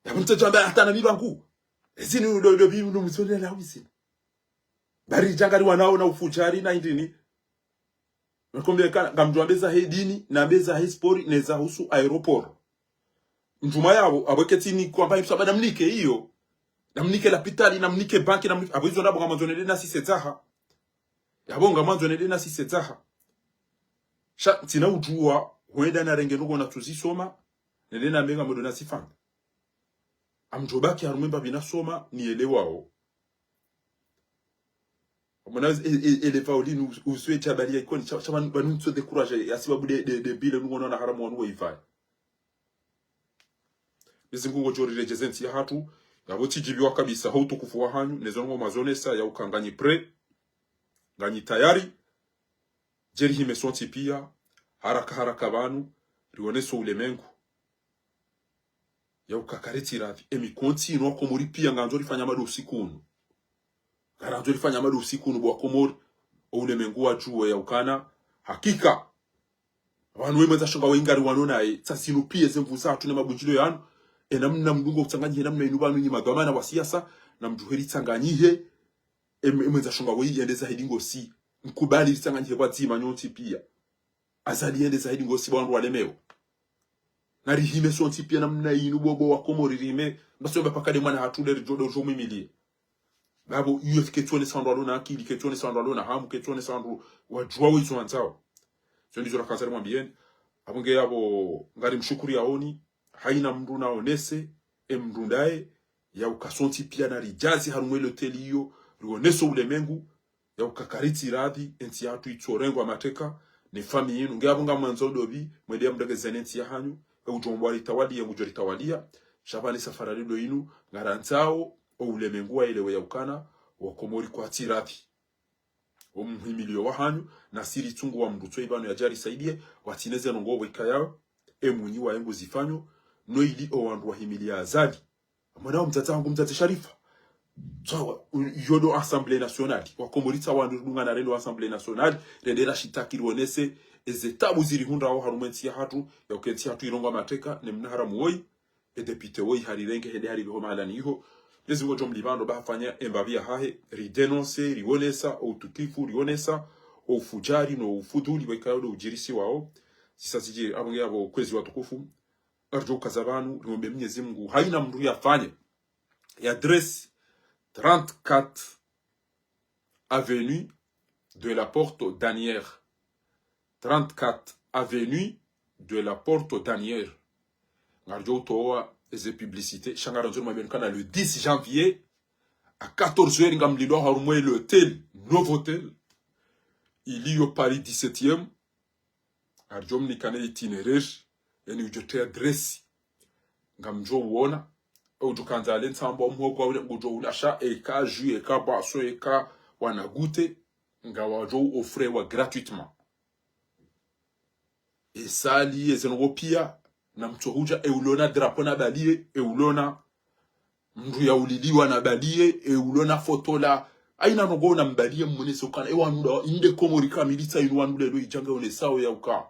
Yapvo mtso shamba hata na mi pvangu. Ezinu ndo, ndo, bi, ndo mzonela wizinu. Bari djangari wanao na ufudjari na indini. Ngamdjo wambe zahe dini, nambe zahe sport, ne zahusu aéroport. Mdjuma yapvo, apvo ketsi ni kwamba ipsaba namnike iyo. Namnike lapitali, namnike banki, namnike, apvo izo ndapvo ngamwandzo nende nasi sedzaha. Yapvo ngamwandzo nende nasi sedzaha. Sha, ntsina udjuwa, hwenda narenge ndrongoo natsuzisoma, nende nambe ngamdjo nazifanya. Ngamdjo baki harumwa embapvi nasoma, nielewao. Mwana, e, e, eleva ulinu, uswe tabali ya ikoni, sha, sha pvanu, pvanu ntso décourager, ya sababu nde, nde, nde bile nungo nona haramu wanu waivaya. Mwenyezi Mungu ngudjo riredjeze ntsi yahatru, yapvo tsidjiviwa kabisa, ha utukufu wahanyu, nezo ndrongoo mwazonesa, ya uka nganyi prêt, nganyi tayari, djeri hime sontsi pia, haraka haraka pvanu, rionese ulemengu. Ya uka karitsi radhi, emikontsi inu Wakomori pia ngarandzo rifanya mada usiku unu. Ngarandzo rifanya mada usiku unu bo Wakomori, o ulemengu wadjuwe ya ukana, hakika. Pvanu we mwendza shonga we ngari wano naye, tsa zinu pia ze nvu zatru ne mabundjilio yanu, e namna mdungo utsanganyihe namna inu pvanu nyi madhwamana wa siasa, namdjuhe ritsanganyihe, e, e mwendza shonga we yende zahe dingosi, mkubali ritsanganyihe pvwadzima nyontsi pia. Azali yende zahe dingosi pvwa wandru walemewa. Narihime sontsi pia namna inu bo, bo Wakomori rihime, mbasi wamba paka nde mwana hatru nde ridjo, ndo ridjo mwimiliya. Bapvo, U F ketsuonesa wandru walona akili, ketsuonesa wandru walona hamu, ketsuonesa wandru wadjuwao izo wandzao. Zo ndizo rakandza rimwambiyeni. Apvo nge yapvo ngari mshukuriyaoni, haina mndru naonese, e mndru ndaye, ya uka sontsi pia naridjazi harumwa eloteli iyo, rionese ulemengu, ya uka karitsi radhi, entsi yahatru itsorengwa mateka, ne famiyi inu. Nge yapvo ngamwandzo ndopvi, mwende ya mregezeni entsi yahanyu, e udjo mbwa ritawaliya, ngudjo ritawaliya, sha pvanu safari lilo inu, ngarandzao, o ulemengu waelewe ya ukana, Wakomori kwatsi radhi. O muhimiliyo wahanyu, nasi ritsungu wa mndru tsoyi pvanu yadje yarisaidiye, watsineze ndrongoo pvo ikayao, e mwinyi waye nguzifanyo, no ili o wandru wahimiliya Azali. Mwana wa mdzadze wangu mdzadze Sharifa. Tsawa, u-, iyo ndo Assemblée Nationale. Wakomori tsawa ndo ridungana rende Assemblée Nationale, rende rashitaki rionese, eze tabu zirihundrao harumwa entsi yahatru, ya uka entsi yahatru irengwa mateka, ne mnaharamu woyi, e député woyi harirenge hende haripveho mahalani iho. Mwenyezi Mungu ngudjo mlipva ndo ba hafanya embapvi yahahe, ridénoncer, rionesa, o utukifu, rionesa, o ufudjari, no ufudhuli, wekayao ndo udjirisiwao. Zisa zidjiri, apvo nge yapvo kwezi watukufu. Ngaridjo ukaza pvanu, rimwombe Mwenyezi Mungu, haina mndru yafanye. Ye adresse trente-quatre avenue de la Porte d'Asnières. Trente-quatre avenue de la Porte d'Asnières. Ngaridjo utowa eze publicité, sha ngarandzo rimwambiyeni ukana le dix janvier, à quatorze heures, ngamlindwao harumwa l'hôtel Novotel, iliyo Paris dix-septième, ngaridjo mnika ne itinéraire, yani udjo tria adresse. Ngamdjo uona, e udjo kandza ale ntsambo wa muhogo wa ule, ngudjo ula sha, eka jus, eka boisson, eka wana goûter, ngawadjo u offrir wa gratuitement. E salle, eze ndrongoo pia, na mtso hudja, e ulona drapeau nabaliye, e ulona mndru yauliliwa nabaliye, e ulona foto la, haina ndrongoo nambaliye mmonese ukana, e wanu nda, inde Komori kamili tsa inu wanu lelo idja nge onesao ya uka.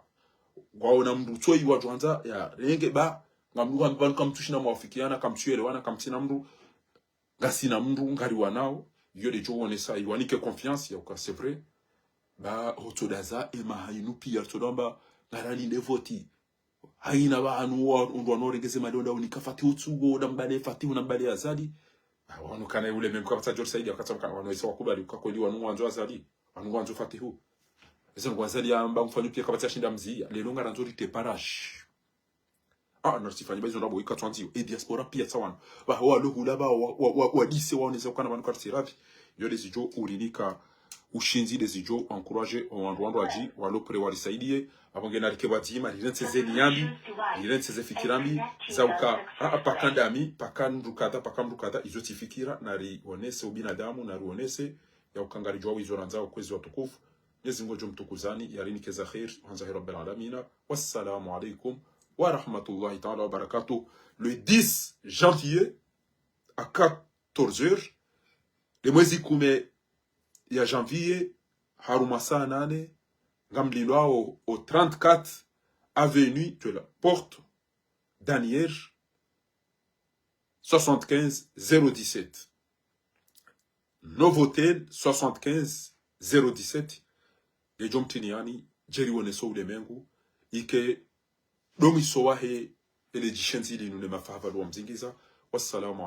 Ngwaona mndru tsoyi wadjo andza, yarenge ba, ngamdjo hamba pvanu kamtsushina mwafikiana, kamtsuelewana, kamtsina mndru, ngasina mndru, ngariwanao, iyo ndedjo uonesa, iwanike confiance, ya uka, c'est vrai. Ba, hotsodaza, e maha inu pia, tsoda amba, ngaralinde voti. Haina pvanu wa, undru wanu warengeze mali wenda unika Fatihu tsugo, nambale Fatihu, nambale Azali. Ah, wanu kana ulemengu kapvatsa djo risaidiya, wakatsa kana wanu isa wakubali, uka kweli wanu ngwandzo Azali, wanu ngwandzo Fatihu. Ese ngwa Azali yamba mfanyo pia kapvatsa shinda mziya. Lelo ngarandzo rite barrage. Ah, narisifanyi ba izo ndrabo ika twandziyo. E diaspora pia tsawana. Ba, walo hula ba, wa, wa, wa, wadise waonesa ukana pvanu karitsi radhi. Iyo ndezidjo urinika ushindzi, ndezidjo encourager o wandru wandru wadji, walo prêt warisaidiye. Apvo nge narike pvwadzima, rirentseze niya mbi, rirentseze fikira mbi, za uka, a, a, paka ndami, paka mndru kadha, paka mndru kadha, izo tsi fikira, narionese ubinadamu, narionese, ya uka ngaridjuwao izo randzao kwezi watukufu. Mwenyezi Mungu ngudjo mtukuzani, yarinike za khair, handza khair Rabbil Alamina. Wassalamu alaikum wa rahmatullahi ta'ala wa barakatuh. Le dix janvier, à quatorze heures, le mwezi kume ya janvier, harumwa saa nane, ngamlindwao o trente-quatre avenue de la Porte d'Asnières, soixante-quinze zéro dix-sept. Novotel, soixante-quinze zéro dix-sept. Ndedjo mtiniani, djeri woneso ulemengu, ike ndo mwiso wahe ele djishenzi linu ne mafahava lwa mzingiza. Wassalamu